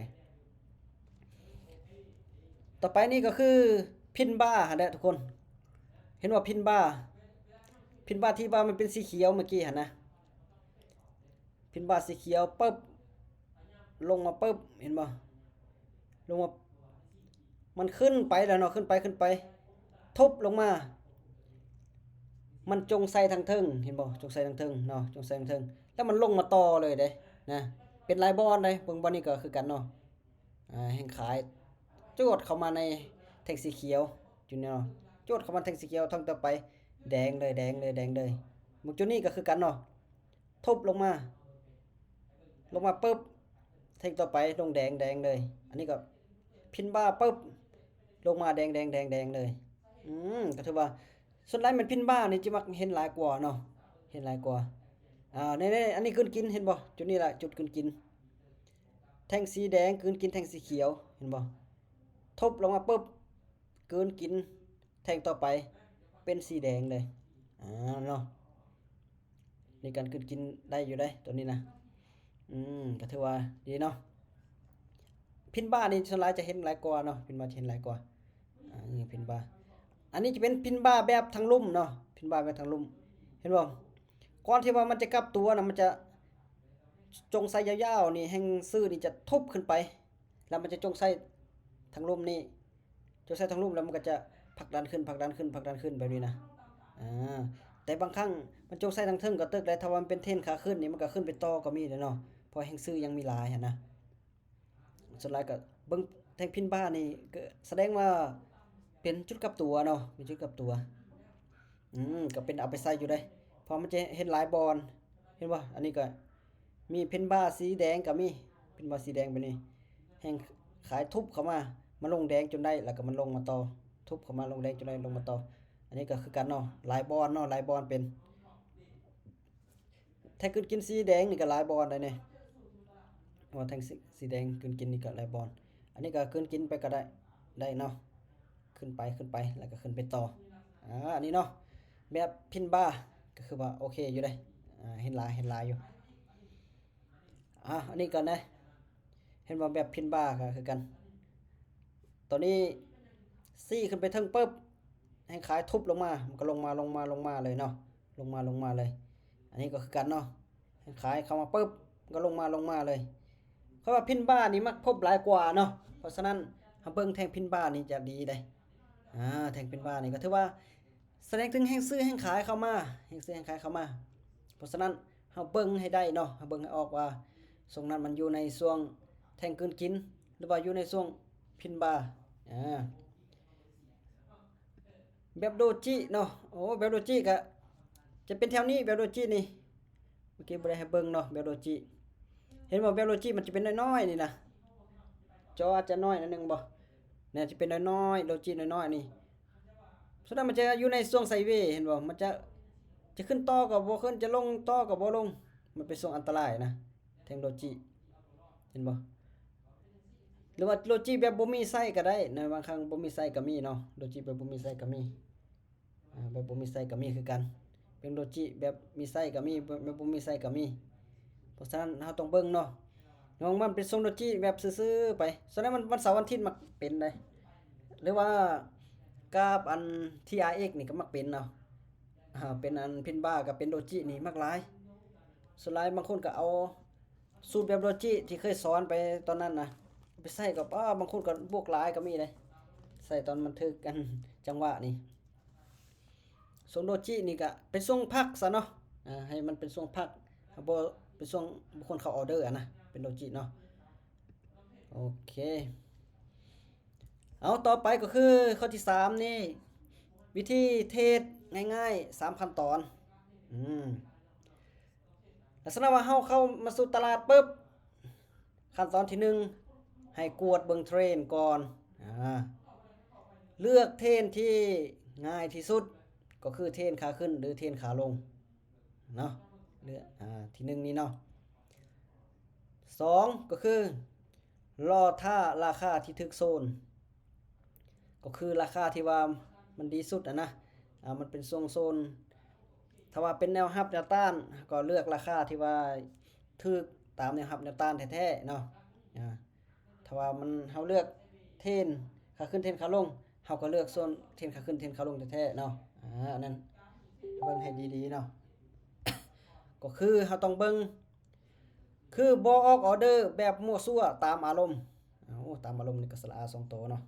ຕໍ່ໄປນີ້ກໍຄືພິນບາຫັ້ນແຫຼະທຸກຄົນ. ເຫັນວ່າພິນບາ ພິນບາທີ່ວ່າມັນເປັນສີຂຽວເມື່ອກີ້ຫັ້ນນະ. ພິນບາສີຂຽວປຶບ ລົງມາປຶບ ເຫັນບໍ່? ລົງມາ ມັນຂຶ້ນໄປແລ້ວເນາະ, ຂຶ້ນໄປ ຂຶ້ນໄປ ທຸບລົງມາ ມັນຈົງໃສ່ທາງເທິງ ເຫັນບໍ່? ຈົງໃສ່ທາງເທິງເນາະ, ຈົງໃສ່ທາງເທິງ ແລ້ວມັນລົງມາຕໍ່ເລີຍເດ້ນະ. ເປັນຫຼາຍບ່ອນເດ້, ເບິ່ງບ່ອນນີ້ກໍຄືກັນເນາະ. ອາ ແຮງຂາຍຈວດເຂົ້າມາໃນແທ່ງສີຂຽວຈຸດນີ້ເນາະ, ຈວດເຂົ້າມາແທ່ງສີຂຽວ ແທ່ງຕໍ່ໄປ ແດງເລີຍ ແດງເລີຍ ແດງເລີຍ. ເບິ່ງຈຸດນີ້ກໍຄືກັນເນາະ, ທຸບລົງມາ ລົງມາປຶບ ແທ່ງຕໍ່ໄປລົງແດງ ແດງເລີຍ. ອັນນີ້ກໍພິນບາປຶບ ລົງມາແດງ ແດງ ແດງ ແດງເລີຍ. ອືມ ກໍຖືວ່າສ່ວນຫຼາຍແມ່ນພິນບານີ້ຈະມັກເຫັນຫຼາຍກວ່າເນາະ, ເຫັນຫຼາຍກວ່າ. ອາ ນີ້ໆ ອັນນີ້ກືນກິນ ເຫັນບໍ່? ຈຸດນີ້ລະ ຈຸດກືນກິນ. ແທ່ງສີແດງກືນກິນແທ່ງສີຂຽວ ເຫັນບໍ່? ທົບລົງມາປຶບ ກືນກິນແທ່ງຕໍ່ໄປເປັນສີແດງເລີຍ. ອາ ເນາະ ນີ້ການກືນກິນໄດ້ຢູ່ເດ້ ຕົວນີ້ນະ. ອືມ ກໍຖືວ່າດີເນາະ. ພິນບານີ້ສ່ວນຫຼາຍຈະເຫັນຫຼາຍກວ່າເນາະ, ພິນບາຈະເຫັນຫຼາຍກວ່າ. ອາ ນີ້ພິນບາ, ອັນນີ້ຈະເປັນພິນບາແບບທາງລຸ່ມເນາະ, ພິນບາແບບທາງລຸ່ມ. ເຫັນບໍ່? ກ່ອນທີ່ວ່າມັນຈະກັບຕົວນະ ມັນຈະ ຈົງໄຊຍາວໆ ນີ້ ແຮງຊື້ນີ້ຈະທຸບຂຶ້ນໄປ ແລ້ວມັນຈະຈົງໄຊທາງລຸ່ມນີ້, ຈົງໄຊທາງລຸ່ມແລ້ວມັນກໍຈະຜັກດັນຂຶ້ນ ຜັກດັນຂຶ້ນ ຜັກດັນຂຶ້ນແບບນີ້ນະ. ອາ ແຕ່ບາງຄັ້ງມັນຈົງໄຊທາງເທິງກໍຕຶກໄດ້, ຖ້າວ່າມັນເປັນເທຣນຂາຂຶ້ນນີ້ ມັນກໍຂຶ້ນໄປຕໍ່ກໍມີແຫຼະເນາະ, ເພາະແຮງຊື້ຍັງມີຫຼາຍຫັ້ນນະ. ສ່ວນຫຼາຍກໍເບິ່ງແທ່ງພິນບານີ້ ກໍສະແດງວ່າເປັນຈຸດກັບຕົວເນາະ, ເປັນຈຸດກັບຕົວ. ອືມ ກໍເປັນເອົາໄປໃຊ້ຢູ່ເດ້ ເພາະມັນຈະເຫັນຫຼາຍບ່ອນ. ເຫັນບໍ່? ອັນນີ້ກໍມີພິນບາສີແດງກໍມີ, ພິນບາສີແດງແບບນີ້ ແຮງຂາຍທຸບເຂົ້າມາ ມາລົງແດງຈົນໄດ້ ແລ້ວກໍມັນລົງມາຕໍ່ ທຸບເຂົ້າມາລົງແດງຈົນໄດ້ ລົງມາຕໍ່. ອັນນີ້ກໍຄືກັນເນາະ, ຫຼາຍບ່ອນເນາະ, ຫຼາຍບ່ອນເປັນ ແທ່ງກືນກິນສີແດງນີ້ກໍຫຼາຍບ່ອນໄດ໋ນີ້, ວ່າແທ່ງສີ ສີແດງກືນກິນນີ້ກໍຫຼາຍບ່ອນ. ອັນນີ້ກໍກືນກິນໄປກໍໄດ້ ໄດ້ເນາະ, ຂຶ້ນໄປ ຂຶ້ນໄປ ແລ້ວກໍຂຶ້ນໄປຕໍ່. ອາ ອັນນີ້ເນາະ ແບບພິນບາ ກໍຄືວ່າໂອເຄຢູ່ເດ້. ອາ ເຫັນຫຼາຍ ເຫັນຫຼາຍຢູ່. ອາ ອັນນີ້ກໍນະ ເຫັນບໍ່ ແບບພິນບາກໍຄືກັນ. ຕົວນີ້ຊີ້ຂຶ້ນໄປເທິງປຶບ ແຮງຂາຍທຸບລົງມາ ມັນກໍລົງມາ ລົງມາ ລົງມາເລີຍເນາະ, ລົງມາ ລົງມາເລີຍ. ອັນນີ້ກໍຄືກັນເນາະ ແຮງຂາຍເຂົ້າມາປຶບ ກໍລົງມາ ລົງມາເລີຍ. ເພາະວ່າ pin bar ນີ້ມັກພົບຫຼາຍກວ່າເນາະ, ເພາະສະນັ້ນ ເຮົາເບິ່ງແທ່ງ pin bar ນີ້ຈະດີເດ້. ອາ ແທ່ງ pin bar ນີ້ກໍຖືວ່າສະແດງເຖິງແຮງຊື້ແຮງຂາຍເຂົ້າມາ, ແຮງຊື້ແຮງຂາຍເຂົ້າມາ. ເພາະສະນັ້ນ ເຮົາເບິ່ງໃຫ້ໄດ້ເນາະ, ເຮົາເບິ່ງໃຫ້ອອກວ່າຊ່ວງນັ້ນມັນຢູ່ໃນຊ່ວງແທ່ງກືນກິນ ຫຼືວ່າຢູ່ໃນຊ່ວງ pin bar. ອາ ແບບໂດຈິເນາະ, ໂອ້ ແບບໂດຈິກະຈະເປັນແຖວນີ້, ແບບໂດຈິນີ້ ເມື່ອກີ້ບໍ່ໄດ້ໃຫ້ເບິ່ງເນາະ ແບບໂດຈິ. ເຫັນບໍ່ ແບບໂດຈິມັນຈະເປັນນ້ອຍໆນີ້ນະ, ຈໍອາດຈະນ້ອຍໜ້ອຍໜຶ່ງບໍ່ ນີ້ຈະເປັນນ້ອຍໆ ໂດຈິນ້ອຍໆນີ້. ສ່ວນໃຫຍ່ມັນຈະຢູ່ໃນຊ່ວງໄຊເວ ເຫັນບໍ່, ມັນຈະ ຈະຂຶ້ນຕໍ່ກໍບໍ່ຂຶ້ນ, ຈະລົງຕໍ່ກໍບໍ່ລົງ, ມັນເປັນຊ່ວງອັນຕະລາຍນະ ແທ່ງໂດຈິ ເຫັນບໍ່? ຫຼືວ່າໂດຈິແບບບໍ່ມີໄສ້ກໍໄດ້ນະ, ບາງຄັ້ງບໍ່ມີໄສ້ກໍມີເນາະ, ໂດຈິແບບບໍ່ມີໄສ້ກໍມີ. ອາ ແບບບໍ່ມີໄສ້ກໍມີຄືກັນ, ເປັນໂດຈິແບບມີໄສ້ກໍມີ, ແບບ ແບບບໍ່ມີໄສ້ກໍມີ. ເພາະສະນັ້ນເຮົາຕ້ອງເບິ່ງເນາະ, ນ້ອງມັນເປັນຊົງໂດຈິແບບຊື່ໆໄປ. ສ່ວນໃຫຍ່ວັນ ວັນເສົາວັນອາທິດມັກເປັນໄດ໋, ຫຼືວ່າກາບອັນ ທີອາເອັກ ນີ້ກໍມັກເປັນເນາະ, ອາ ເປັນອັນ pin bar ກັບເປັນໂດຈິນີ້ມັກຫຼາຍ. ສ່ວນຫຼາຍບາງຄົນກໍເອົາ ສູດແບບໂດຈິທີ່ເຄີຍສອນໄປຕອນນັ້ນນະ ໄປໃຊ້ກໍ ອ້າ ບາງຄົນກໍບວກຫຼາຍກໍມີເດ້, ໃຊ້ຕອນມັນຖືກກັນ ຈັງຫວະນີ້. ຊ່ວງໂດຈິນີ້ກະເປັນຊ່ວງພັກຊະເນາະ, ອາ ໃຫ້ມັນເປັນຊ່ວງພັກ, ບໍ່ເປັນຊ່ວງ ບໍ່ຄວນເຂົ້າອໍເດີຫັ້ນນະ, ເປັນໂດຈິເນາະ. ໂອເຄ ເອົາ ຕໍ່ໄປກໍຄືຂໍ້ທີສາມນີ້ ວິທີເທຣດງ່າຍໆ ສາມຂັ້ນຕອນ. ອືມ ລັກສະນະວ່າເຮົາເຂົ້າມາສູ່ຕະຫຼາດປຶບ, ຂັ້ນຕອນທີໜຶ່ງ ໃຫ້ກວດເບິ່ງເທຣນກ່ອນ. ອາ ເລືອກເທຣນທີ່ງ່າຍທີ່ສຸດ ກໍຄືເທຣນຂາຂຶ້ນ ຫຼື ເທຣນຂາລົງເນາະ, ເລືອກ ອາ ທີໜຶ່ງນີ້ເນາະ. ສອງ ກໍຄືລໍຖ້າລາຄາທີ່ຖືກໂຊນ. ກໍຄືລາຄາທີ່ວ່າມັນດີສຸດຫັ້ນນະ, ອາ ມັນເປັນຊ່ວງໂຊນ. ຖ້າວ່າເປັນແນວຮັບແນວຕ້ານ ກໍເລືອກລາຄາທີ່ວ່າຖືກຕາມແນວຮັບແນວຕ້ານແທ້ໆເນາະ. ອາ ຖ້າວ່າມັນ ເຮົາເລືອກເທຣນຂາຂຶ້ນເທຣນຂາລົງ, ເຮົາກໍເລືອກໂຊນເທຣນຂາຂຶ້ນເທຣນຂາລົງແທ້ໆເນາະ. ອາ ອັນນັ້ນເບິ່ງໃຫ້ດີໆເນາະ, ກໍຄືເຮົາຕ້ອງເບິ່ງ ຄືບໍ່ອອກອໍເດີແບບມົ້ວຊົ່ວຕາມອາລົມ. ເອົາ ຕາມອາລົມນີ້ກໍສະຫຼະອາສອງໂຕເນາະ.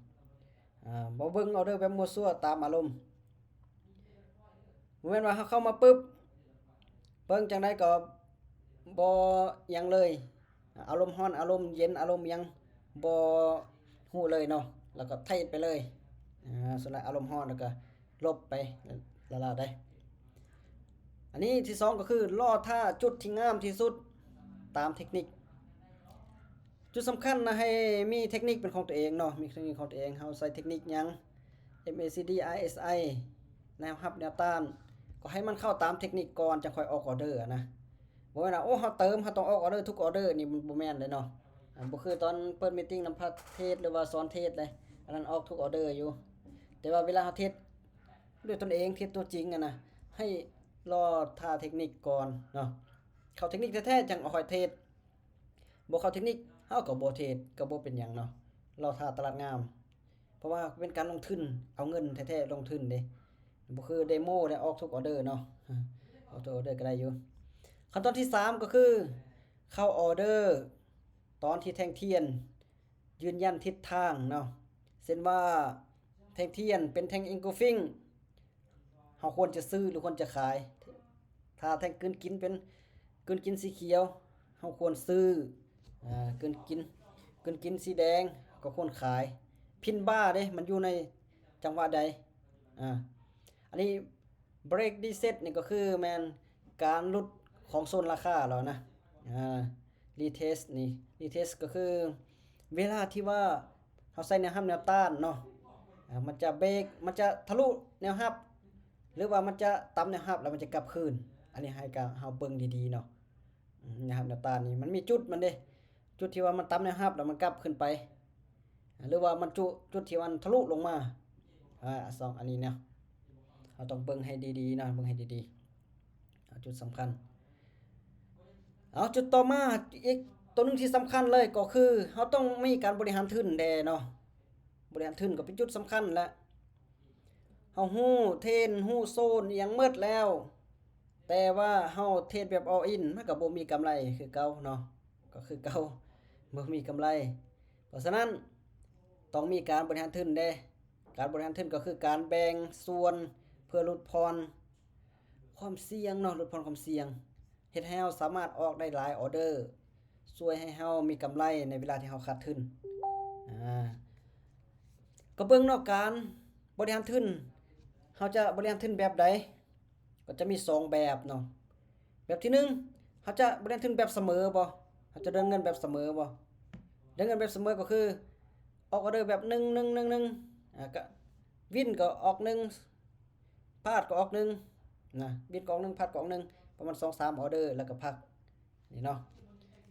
ອາ ບໍ່ເບິ່ງອໍເດີແບບມົ້ວຊົ່ວຕາມອາລົມ. ບໍ່ແມ່ນວ່າເຮົາເຂົ້າມາປຶບ ເບິ່ງຈັ່ງໃດກໍບໍ່ຫຍັງເລີຍ, ອາລົມຮ້ອນ ອາລົມເຢັນ ອາລົມຫຍັງບໍ່ຮູ້ເລີຍເນາະ, ແລ້ວກໍເທຣດໄປເລີຍ. ອາ ສ່ວນຫຼາຍອາລົມຮ້ອນແລ້ວກໍ ລົບໄປລະລາໄດ້. ອັນນີ້ທີສອງກໍຄືລໍຖ້າຈຸດທີ່ງາມທີ່ສຸດຕາມເທັກນິກ. ຈຸດສຳຄັນນະ ໃຫ້ມີເທັກນິກເປັນຂອງຕົວເອງເນາະ, ມີເທັກນິກຂອງຕົວເອງ. ເຮົາໃຊ້ເທັກນິກຫຍັງ ເອັມເອຊີດີ ອາເອສໄອ ແນວຮັບແນວຕ້ານ, ກໍໃຫ້ມັນເຂົ້າຕາມເທັກນິກກ່ອນ ຈັ່ງຄ່ອຍອອກອໍເດີນະ. ບໍ່ແມ່ນວ່າ ໂອ້ ເຮົາເຕີມ ເຮົາຕ້ອງອອກອໍເດີທຸກອໍເດີ ນີ້ມັນບໍ່ແມ່ນເດ້ເນາະ. ອາ ບໍ່ຄືຕອນເປີດມີດຕິງນຳພາເທຣດ ຫຼືວ່າສອນເທຣດເດ້, ອັນນັ້ນອອກທຸກອໍເດີຢູ່. ແຕ່ວ່າເວລາເຮົາເທຣດດ້ວຍຕົນເອງ ເທຣດຕົວຈິງຫັ້ນນະ, ໃຫ້ລໍຖ້າເທັກນິກກ່ອນເນາະ. ເຂົ້າເທັກນິກແທ້ໆ ຈັ່ງເອົາຄ່ອຍເທຣດ, ບໍ່ເຂົ້າເທັກນິກ ເຮົາກໍບໍ່ເທຣດ ກໍບໍ່ເປັນຫຍັງເນາະ, ລໍຖ້າຕະຫຼາດງາມ. ເພາະວ່າເປັນການລົງທຶນ ເອົາເງິນແທ້ໆລົງທຶນເດ້, ບໍ່ຄືເດໂມ ແລ້ວອອກທຸກອໍເດີເນາະ, ອອກທຸກອໍເດີກໍໄດ້ຢູ່. ຂັ້ນຕອນທີສາມກໍຄືເຂົ້າອໍເດີຕອນທີ່ແທ່ງທຽນຢືນຢັນທິດທາງເນາະ. ເຊັ່ນວ່າແທ່ງທຽນເປັນແທ່ງ engulfing ເຮົາຄວນຈະຊື້ ຫຼື ຄວນຈະຂາຍ? ຖ້າແທ່ງກືນກິນເປັນ ກືນກິນສີຂຽວ ເຮົາຄວນຊື້, ອາ ກືນກິນ ກືນກິນສີແດງ ກໍຄວນຂາຍ. pin bar ເດ້ ມັນຢູ່ໃນຈັງຫວະໃດ? ອາ ອັນນີ້ break reset ນີ້ກໍຄືແມ່ນການຫຼຸດຂອງໂຊນລາຄາແລ້ວນະ. ອາ retest ນີ້ retest ກໍຄືເວລາທີ່ວ່າ ເຮົາໃສ່ແນວຮັບແນວຕ້ານເນາະ, ອາ ມັນຈະເບຣກ ມັນຈະທະລຸແນວຮັບ ຫຼືວ່າມັນຈະຕຳແນວຮັບ ແລ້ວມັນຈະກັບຄືນ. ອັນນີ້ໃຫ້ກະເຮົາເບິ່ງດີໆເນາະ. ອາ ແນວຮັບແນວຕ້ານນີ້ມັນມີຈຸດມັນເດ້, ຈຸດທີ່ວ່າມັນຕຳແນວຮັບ ແລ້ວມັນກັບຂຶ້ນໄປ, ຫຼືວ່າມັນຈຸ ຈຸດທີ່ມັນທະລຸລົງມາ. ອາ ສອງອັນນີ້ເນາະ ເຮົາຕ້ອງເບິ່ງໃຫ້ດີໆເນາະ, ເບິ່ງໃຫ້ດີໆ. ເອົາ ຈຸດສຳຄັນ. ເອົາ ຈຸດຕໍ່ມາ ອີກຕົວໜຶ່ງທີ່ສຳຄັນເລີຍ ກໍຄືເຮົາຕ້ອງມີການບໍລິຫານທຶນແດ່ເນາະ. ບໍລິຫານທຶນກໍເປັນຈຸດສຳຄັນແຫຼະ. ເຮົາຮູ້ເທຣນ ຮູ້ໂຊນອີ່ຫຍັງໝົດແລ້ວ, ແຕ່ວ່າເຮົາເທຣດແບບ all in ມັນກໍບໍ່ມີກຳໄລຄືເກົ່າເນາະ ກໍຄືເກົ່າ ບໍ່ມີກຳໄລ. ເພາະສະນັ້ນ ຕ້ອງມີການບໍລິຫານທຶນເດ້. ການບໍລິຫານທຶນກໍຄືການແບ່ງສ່ວນເພື່ອຫຼຸດຜ່ອນຄວາມສ່ຽງເນາະ, ຫຼຸດຜ່ອນຄວາມສ່ຽງ ເຮັດໃຫ້ເຮົາສາມາດອອກໄດ້ຫຼາຍອໍເດີ, ຊ່ວຍໃຫ້ເຮົາມີກຳໄລໃນເວລາທີ່ເຮົາຂາດທຶນ. ອາ ກໍເບິ່ງເນາະ ການບໍລິຫານທຶນ ເຮົາຈະບໍລິຫານທຶນແບບໃດ? ກໍຈະມີສອງແບບເນາະ. ແບບທີໜຶ່ງ ເຮົາຈະບໍລິຫານທຶນແບບສະເໝີບໍ່? ເຮົາຈະເດີນເງິນແບບສະເໝີບໍ່? ເດີນເງິນແບບສະເໝີກໍຄື ອອກອໍເດີແບບໜຶ່ງ ໜຶ່ງ ໜຶ່ງ ໜຶ່ງ ອາ ກະວິນກໍອອກໜຶ່ງ ພາດກໍອອກໜຶ່ງນະ, ວິນກໍອອກໜຶ່ງ ພາດກໍອອກໜຶ່ງ ປະມານສອງສາມອໍເດີ ແລ້ວກໍພັກ. ນີ້ເນາະ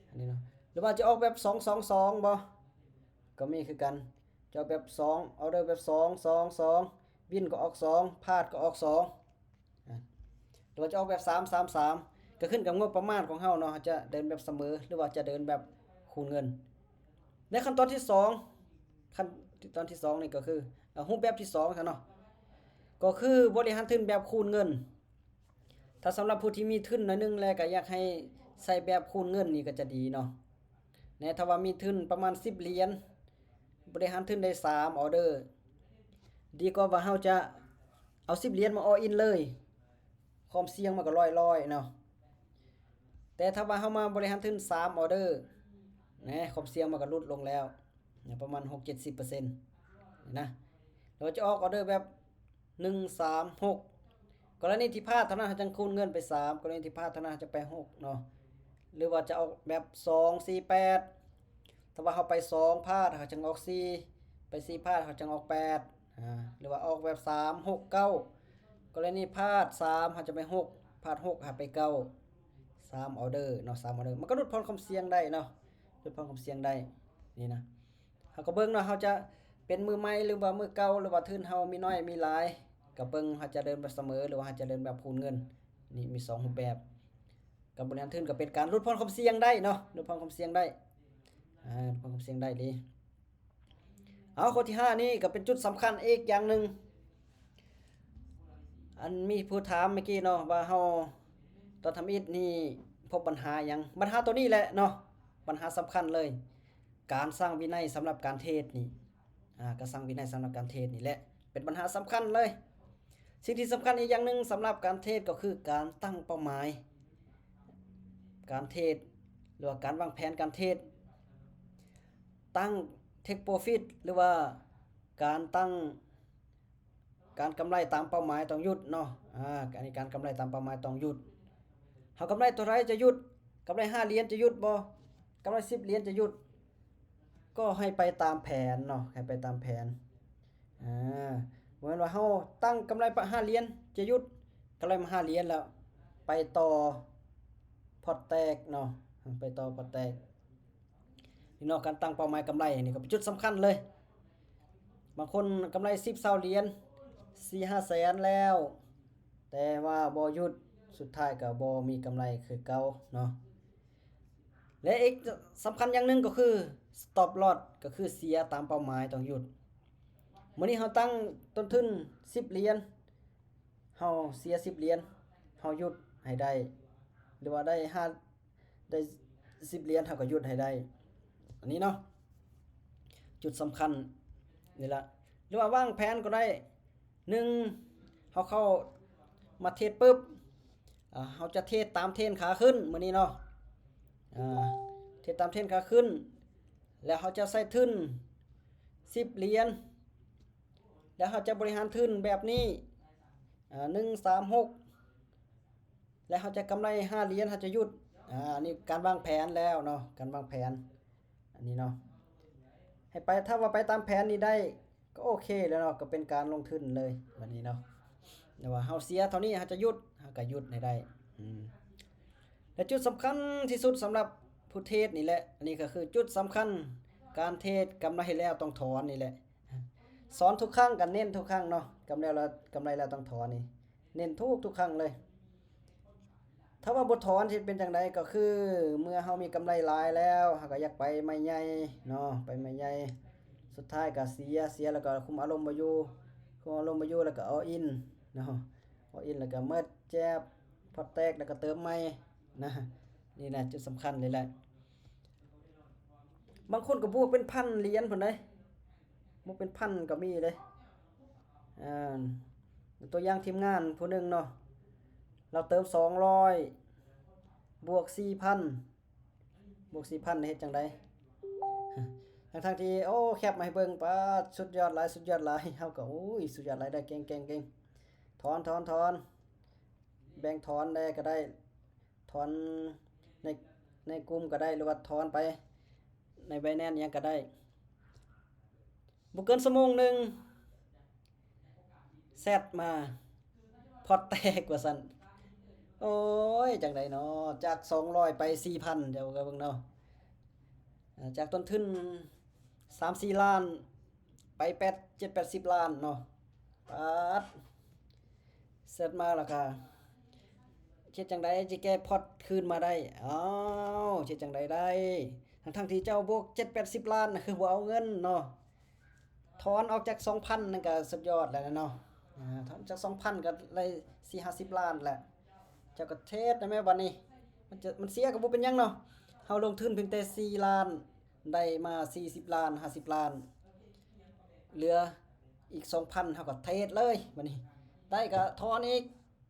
ອັນນີ້ເນາະ. ຫຼືວ່າຈະອອກແບບສອງສອງສອງບໍ່? ກໍມີຄືກັນ. ຈະອອກແບບສອງ ອໍເດີແບບສອງສອງສອງ ວິນກໍອອກສອງ ພາດກໍອອກສອງ ອາ ຫຼືວ່າຈະອອກແບບສາມສາມສາມ ກໍຂຶ້ນກັບງົບປະມານຂອງເຮົາເນາະ, ເຮົາຈະເດີນແບບສະເໝີ ຫຼືວ່າຈະເດີນແບບຄູນເງິນ. ໃນຂັ້ນຕອນທີສອງ ຂັ້ນຕອນທີສອງນີ້ກໍຄື ເອົາ ຮູບແບບທີສອງຊະເນາະ ກໍຄືບໍລິຫານທຶນແບບຄູນເງິນ. ຖ້າສຳລັບຜູ້ທີ່ມີທຶນໜ້ອຍໜຶ່ງແລ້ວ ກໍຢາກໃຫ້ໃຊ້ແບບຄູນເງິນນີ້ກໍຈະດີເນາະ. ແນ ຖ້າວ່າມີທຶນປະມານສິບຫຼຽນ ບໍລິຫານທຶນໄດ້ສາມອໍເດີ ດີກວ່າວ່າເຮົາຈະເອົາສິບຫຼຽນມາ all in ເລີຍ, ຄວາມສ່ຽງມັນກໍຮ້ອຍໆເນາະ. ແຕ່ຖ້າວ່າເຮົາມາບໍລິຫານທຶນສາມອໍເດີ ແນ ຄວາມສ່ຽງມັນກໍຫຼຸດລົງແລ້ວ ປະມານຫົກເຈັດສິບເປີເຊັນນະ. ແລ້ວຈະອອກອໍເດີແບບ ໜຶ່ງສາມຫົກ ກໍລະນີທີ່ພາດເທົ່ານັ້ນ ເຮົາຈັ່ງຄູນເງິນໄປສາມ, ກໍລະນີທີ່ພາດເທົ່ານັ້ນ ເຮົາຈະໄປຫົກເນາະ. ຫຼືວ່າຈະອອກແບບສອງສີ່ແປດ ຖ້າວ່າເຮົາໄປສອງພາດ ເຮົາຈຶ່ງອອກສີ່, ໄປສີ່ພາດ ເຮົາຈຶ່ງອອກແປດ ອາ ຫຼືວ່າອອກແບບສາມຫົກເກົ້າ ກໍລະນີພາດສາມ ເຮົາຈະໄປຫົກ, ພາດຫົກ ເຮົາໄປເກົ້າ ສາມອໍເດີເນາະ, ສາມອໍເດີ ມັນກໍຫຼຸດຜ່ອນຄວາມສ່ຽງໄດ້ເນາະ, ຫຼຸດຜ່ອນຄວາມສ່ຽງໄດ້ ນີ້ນະ. ເຮົາກໍເບິ່ງເນາະ ເຮົາຈະເປັນມືໃໝ່ ຫຼືວ່າມືເກົ່າ ຫຼືວ່າທຶນເຮົາມີໜ້ອຍມີຫຼາຍ ກໍເບິ່ງເຮົາຈະເດີນແບບສະເໝີ ຫຼືວ່າເຮົາຈະເດີນແບບຄູນເງິນ. ນີ້ມີສອງຮູບແບບ. ການບໍລິຫານທຶນກໍເປັນການຫຼຸດຜ່ອນຄວາມສ່ຽງໄດ້ເນາະ, ຫຼຸດຜ່ອນຄວາມສ່ຽງໄດ້ ອາ ຫຼຸດຜ່ອນຄວາມສ່ຽງໄດ້ເດ້. ເອົາ ຂໍ້ທີຫ້ານີ້ກໍເປັນຈຸດສຳຄັນອີກຢ່າງໜຶ່ງ. ອັນມີຜູ້ຖາມເມື່ອກີ້ເນາະ ວ່າເຮົາ ຕອນທຳອິດນີ້ພົບບັນຫາຫຍັງ? ບັນຫາໂຕນີ້ແຫຼະເນາະ, ບັນຫາສຳຄັນເລີຍ. ການສ້າງວິໄນສຳລັບການເທຣດນີ້ ອາ ການສ້າງວິໄນສຳລັບການເທຣດນີ້ແຫຼະ ເປັນບັນຫາສຳຄັນເລີຍ. ສິ່ງທີ່ສຳຄັນອີກຢ່າງໜຶ່ງສຳລັບການເທຣດກໍຄືການຕັ້ງເປົ້າໝາຍການເທຣດ ຫຼືວ່າການວາງແຜນການເທຣດ, ຕັ້ງ take profit ຫຼືວ່າການຕັ້ງ ການກຳໄລຕາມເປົ້າໝາຍຕ້ອງຢຸດເນາະ. ອາ ອັນນີ້ການກຳໄລຕາມເປົ້າໝາຍຕ້ອງຢຸດ. ເຮົາກຳໄລເທົ່າໃດຈະຢຸດ? ກຳໄລຫ້າຫຼຽນຈະຢຸດບໍ່? ກຳໄລສິບຫຼຽນຈະຢຸດ? ກໍໃຫ້ໄປຕາມແຜນເນາະ, ໃຫ້ໄປຕາມແຜນ. ອາ ບໍ່ແມ່ນວ່າເຮົາຕັ້ງກຳໄລປະຫ້າຫຼຽນຈະຢຸດ, ກຳໄລມາຫ້າຫຼຽນແລ້ວໄປຕໍ່ພອດແຕກເນາະ, ໄປຕໍ່ພອດແຕກ. ນີ້ເນາະ ການຕັ້ງເປົ້າໝາຍກຳໄລນີ້ກໍເປັນຈຸດສຳຄັນເລີຍ. ບາງຄົນກຳໄລສິບ ຊາວຫຼຽນ ສີ່ຫ້າແສນແລ້ວ ແຕ່ວ່າບໍ່ຢຸດ ສຸດທ້າຍກໍບໍ່ມີກຳໄລຄືເກົ່າເນາະ. ແລະ ອີກສຳຄັນຢ່າງໜຶ່ງກໍຄື stop loss ກໍຄືເສຍຕາມເປົ້າໝາຍຕ້ອງຢຸດ. ມື້ນີ້ເຮົາຕັ້ງຕົ້ນທຶນສິບຫຼຽນ ເຮົາເສຍສິບຫຼຽນ ເຮົາຢຸດໃຫ້ໄດ້ ຫຼືວ່າໄດ້ຫ້າ ໄດ້ສິບຫຼຽນ ເຮົາກໍຢຸດໃຫ້ໄດ້. ອັນນີ້ເນາະ ຈຸດສຳຄັນນີ້ລະ. ຫຼືວ່າວາງແຜນກໍໄດ້ ໜຶ່ງ ເຮົາເຂົ້າມາເທຣດປຶບ ອາ ເຮົາຈະເທຣດຕາມເທຣນຂາຂຶ້ນມື້ນີ້ເນາະ, ອາ ເທຣດຕາມເທຣນຂາຂຶ້ນ ແລ້ວເຮົາຈະໃສ່ທຶນສິບຫຼຽນ ແລ້ວເຮົາຈະບໍລິຫານທຶນແບບນີ້ ອາ ໜຶ່ງ ສາມ ຫົກ ແລ້ວເຮົາຈະກຳໄລຫ້າຫຼຽນ ເຮົາຈະຢຸດ. ອາ ອັນນີ້ການວາງແຜນແລ້ວເນາະ, ການວາງແຜນ ອັນນີ້ເນາະ ໃຫ້ໄປ ຖ້າວ່າໄປຕາມແຜນນີ້ໄດ້ ກໍໂອເຄແລ້ວເນາະ, ກໍເປັນການລົງທຶນເລີຍບັດນີ້ເນາະ. ແຕ່ວ່າເຮົາເສຍເທົ່ານີ້ ເຮົາຈະຢຸດ ເຮົາກໍຢຸດໃຫ້ໄດ້. ອືມ ແລະ ຈຸດສຳຄັນທີ່ສຸດສຳລັບຜູ້ເທຣດນີ້ແຫຼະ, ອັນນີ້ກໍຄືຈຸດສຳຄັນ ການເທຣດກຳໄລແລ້ວຕ້ອງຖອນນີ້ແຫຼະ. ສອນທຸກຄັ້ງ ກໍເນັ້ນທຸກຄັ້ງເນາະ, ກຳໄລແລ້ວ ກຳໄລແລ້ວຕ້ອງຖອນນີ້ ເນັ້ນທຸກໆຄັ້ງເລີຍ. ຖ້າວ່າບໍ່ຖອນຊິເປັນຈັ່ງໃດ? ກໍຄືເມື່ອເຮົາມີກຳໄລຫຼາຍແລ້ວ ເຮົາກໍຢາກໄປໃໝ່ໃຫຍ່ເນາະ, ໄປໃໝ່ໃຫຍ່ ສຸດທ້າຍກໍເສຍ, ເສຍແລ້ວກໍຄຸມອາລົມບໍ່ຢູ່, ຄຸມອາລົມບໍ່ຢູ່ແລ້ວກໍ all in ເນາະ, all in ແລ້ວກໍໝົດແຈບ ພອດແຕກແລ້ວກໍເຕີມໃໝ່ນະ. ນີ້ນະຈຸດສຳຄັນນີ້ແຫຼະ. ບາງຄົນກໍບວກເປັນພັນຫຼຽນພຸ້ນເດ້ ບວກເປັນພັນກໍມີເດ້. ອ່າ ຕົວຢ່າງທີມງານຜູ້ໜຶ່ງເນາະ ລາວເຕີມສອງຮ້ອຍ ບວກສີ່ພັນ ບວກສີ່ພັນເຮັດຈັ່ງໃດ? ທັງໆທີ່ ໂອ້ ແຄບມາໃຫ້ເບິ່ງ ປາດ ສຸດຍອດຫຼາຍ ສຸດຍອດຫຼາຍ. ເຮົາກໍ ໂອ້ຍ ສຸດຍອດຫຼາຍ ໄດ້ເກັ່ງໆໆ. ຖອນ ຖອນ ຖອນ ແບ່ງຖອນແດ່ກໍໄດ້ ຖອນໃນ ໃນກຸ່ມກໍໄດ້ ຫຼືວ່າຖອນໄປໃນ Binance ຫຍັງກໍໄດ້. ບໍ່ເກີນຊົ່ວໂມງໜຶ່ງ ແຊັດມາ ພອດແຕກວ່າຊັ້ນ. ໂອ້ຍ ຈັ່ງໃດເນາະ ຈາກສອງຮ້ອຍໄປສີ່ພັນ ເຈົ້າກໍເບິ່ງເນາະ. ເອີ ຈາກຕົ້ນທຶນສາມສີ່ລ້ານ ໄປແປດ ເຈັດແປດສິບລ້ານເນາະ. ປາດ ເສັດມາແລ້ວກະເຮັດຈັ່ງໃດຊິແກ້ພອດຄືນມາໄດ້? ອ້າວ ເຮັດຈັ່ງໃດໄດ້ ທັງໆທີ່ເຈົ້າບວກເຈັດແປດສິບລ້ານນະ ຄືບໍ່ເອົາເງິນເນາະ. ຖອນອອກຈາກສອງພັນນັ້ນກະສຸດຍອດແລ້ວເນາະ. ອາ ຖອນຈາກສອງພັນກະໄດ້ສີ່ຫ້າສິບລ້ານແຫຼະ. ເຈົ້າກະເທຣດໄດ້ແມ້ບັດນີ້ ມັນຈະ ມັນເສຍກະບໍ່ເປັນຫຍັງເນາະ. ເຮົາລົງທຶນພຽງແຕ່ສີ່ລ້ານ ໄດ້ມາສີ່ສິບລ້ານ ຫ້າສິບລ້ານ ເຫຼືອອີກສອງພັນ ເຮົາກໍເທຣດເລີຍບັດນີ້. ໄດ້ກໍຖອນອີກ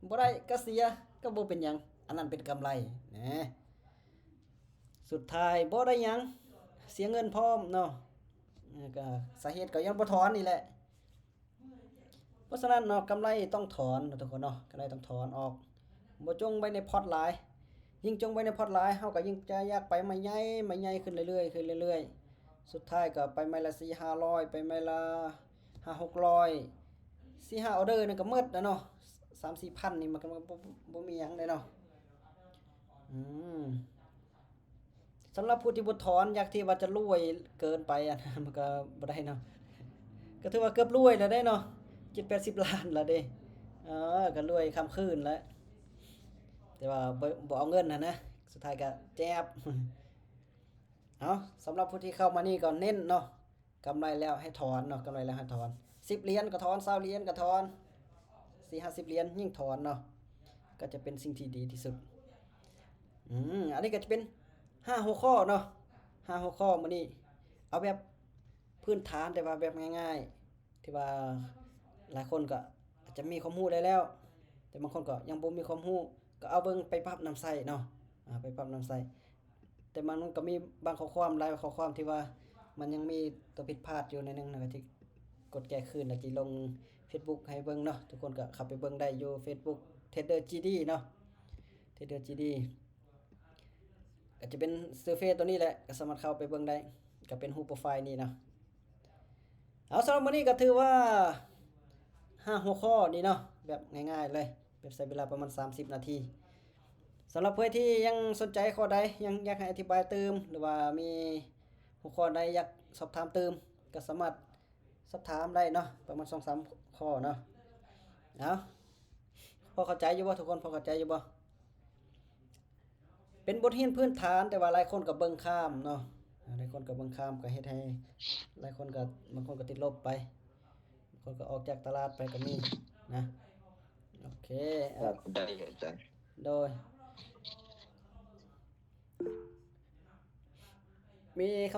ບໍ່ໄດ້ກໍເສຍ ກໍບໍ່ເປັນຫຍັງ ອັນນັ້ນເປັນກຳໄລນະ. ສຸດທ້າຍບໍ່ໄດ້ຫຍັງ ເສຍເງິນພ້ອມເນາະ. ເອີ ກໍສາເຫດກໍຍ້ອນບໍ່ຖອນນີ້ແຫຼະ. ເພາະສະນັ້ນເນາະ ກຳໄລຕ້ອງຖອນເນາະທຸກຄົນເນາະ ກຳໄລຕ້ອງຖອນອອກ ບໍ່ຈົ່ງໄວ້ໃນພອດຫຼາຍ. ຍິ່ງຈົ່ງໄວ້ໃນພອດຫຼາຍ ເຮົາກໍຍິ່ງຈະຢາກໄປໄມ້ໃຫຍ່ ໄມ້ໃຫຍ່ຂຶ້ນເລື້ອຍໆ ຂຶ້ນເລື້ອຍໆ. ສຸດທ້າຍກໍໄປໄມ້ລະສີ່ຫ້າຮ້ອຍ ໄປໄມ້ລະຫ້າຫົກຮ້ອຍ ສີ່ຫ້າອໍເດີນັ້ນກໍໝົດແລ້ວເນາະ. ສາມສີ່ພັນນີ້ມັນກໍ ມັນກໍບໍ່ ບໍ່ມີຫຍັງເດ້ເນາະ. ອືມ ສຳລັບຜູ້ທີ່ບໍ່ຖອນ ຢາກທີ່ວ່າຈະລວຍເກີນໄປ ອັນນັ້ນມັນກໍບໍ່ໄດ້ເນາະ. ກໍຖືວ່າເກືອບລວຍແລ້ວເດ້ເນາະ ເຈັດແປດສິບລ້ານແລ້ວເດ້. ເອີ ກໍລວຍຄ່ຳຄືນແລ້ວ ແຕ່ວ່າບໍ່ ບໍ່ເອົາເງິນຫັ້ນນະ ສຸດທ້າຍກໍເຈັບ. ເອົາ ສຳລັບຜູ້ທີ່ເຂົ້າມານີ້ກໍເນັ້ນເນາະ ກຳໄລແລ້ວໃຫ້ຖອນເນາະ ກຳໄລແລ້ວໃຫ້ຖອນ ສິບຫຼຽນກໍຖອນ ຊາວຫຼຽນກໍຖອນ ສີ່ຫ້າສິບຫຼຽນຍິ່ງຖອນເນາະ ກໍຈະເປັນສິ່ງທີ່ດີທີ່ສຸດ. ອືມ ອັນນີ້ກໍຈະເປັນຫ້າຫົວຂໍ້ເນາະ ຫ້າຫົວຂໍ້ມື້ນີ້ ເອົາແບບພື້ນຖານ ແຕ່ວ່າແບບງ່າຍໆ ທີ່ວ່າຫຼາຍຄົນກໍອາດຈະມີຄວາມຮູ້ໄດ້ແລ້ວ ແຕ່ບາງຄົນກໍຍັງບໍ່ມີຄວາມຮູ້ ກໍເອົາເບິ່ງໄປປັບນຳໃຊ້ເນາະ ອາ ໄປປັບນຳໃຊ້. ແຕ່ມັນກໍມີບາງຂໍ້ຄວາມ ຫຼາຍຂໍ້ຄວາມທີ່ວ່າມັນຍັງມີຕົວຜິດພາດຢູ່ໜ້ອຍໜຶ່ງນະ ກໍຊິກົດແກ້ຄືນ ແລ້ວຊິລົງເຟສບຸກໃຫ້ເບິ່ງເນາະ. ທຸກຄົນກໍເຂົ້າໄປເບິ່ງໄດ້ຢູ່ເຟສບຸກ Trader ຈີ ດີ ເນາະ Trader ຈີ ດີ ກໍຈະເປັນຊື່ເຟສໂຕນີ້ແຫຼະ ກໍສາມາດເຂົ້າໄປເບິ່ງໄດ້ ກໍເປັນຮູບໂປຣໄຟລ໌ນີ້ເນາະ. ເອົາ ສຳລັບມື້ນີ້ກໍຖືວ່າຫ້າຫົວຂໍ້ນີ້ເນາະ ແບບງ່າຍໆເລີຍ ແບບໃຊ້ເວລາປະມານສາມສິບນາທີ. ສຳລັບເພື່ອນທີ່ຍັງສົນໃຈຂໍ້ໃດ ຍັງຢາກໃຫ້ອະທິບາຍຕື່ມ ຫຼືວ່າມີຫົວຂໍ້ໃດຢາກສອບຖາມຕື່ມ ກໍສາມາດສອບຖາມໄດ້ເນາະ ປະມານສອງສາມຂໍ້ເນາະ. ເອົາ ພໍເຂົ້າໃຈຢູ່ບໍ່ທຸກຄົນ? ພໍເຂົ້າໃຈຢູ່ບໍ່? ເປັນບົດຮຽນພື້ນຖານ ແຕ່ວ່າຫຼາຍຄົນກໍເບິ່ງຂ້າມເນາະ ອາ ຫຼາຍຄົນກໍເບິ່ງຂ້າມ ກໍເຮັດໃຫ້ຫຼາຍຄົນກໍ ບາງຄົນກໍຕິດລົບໄປ ບາງຄົນກໍອອກຈາກຕະຫຼາດໄປກໍມີນະ. ໂອເຄ ເອົາ ໄດ້ອາຈານ ໂດຍ ມີຄຳ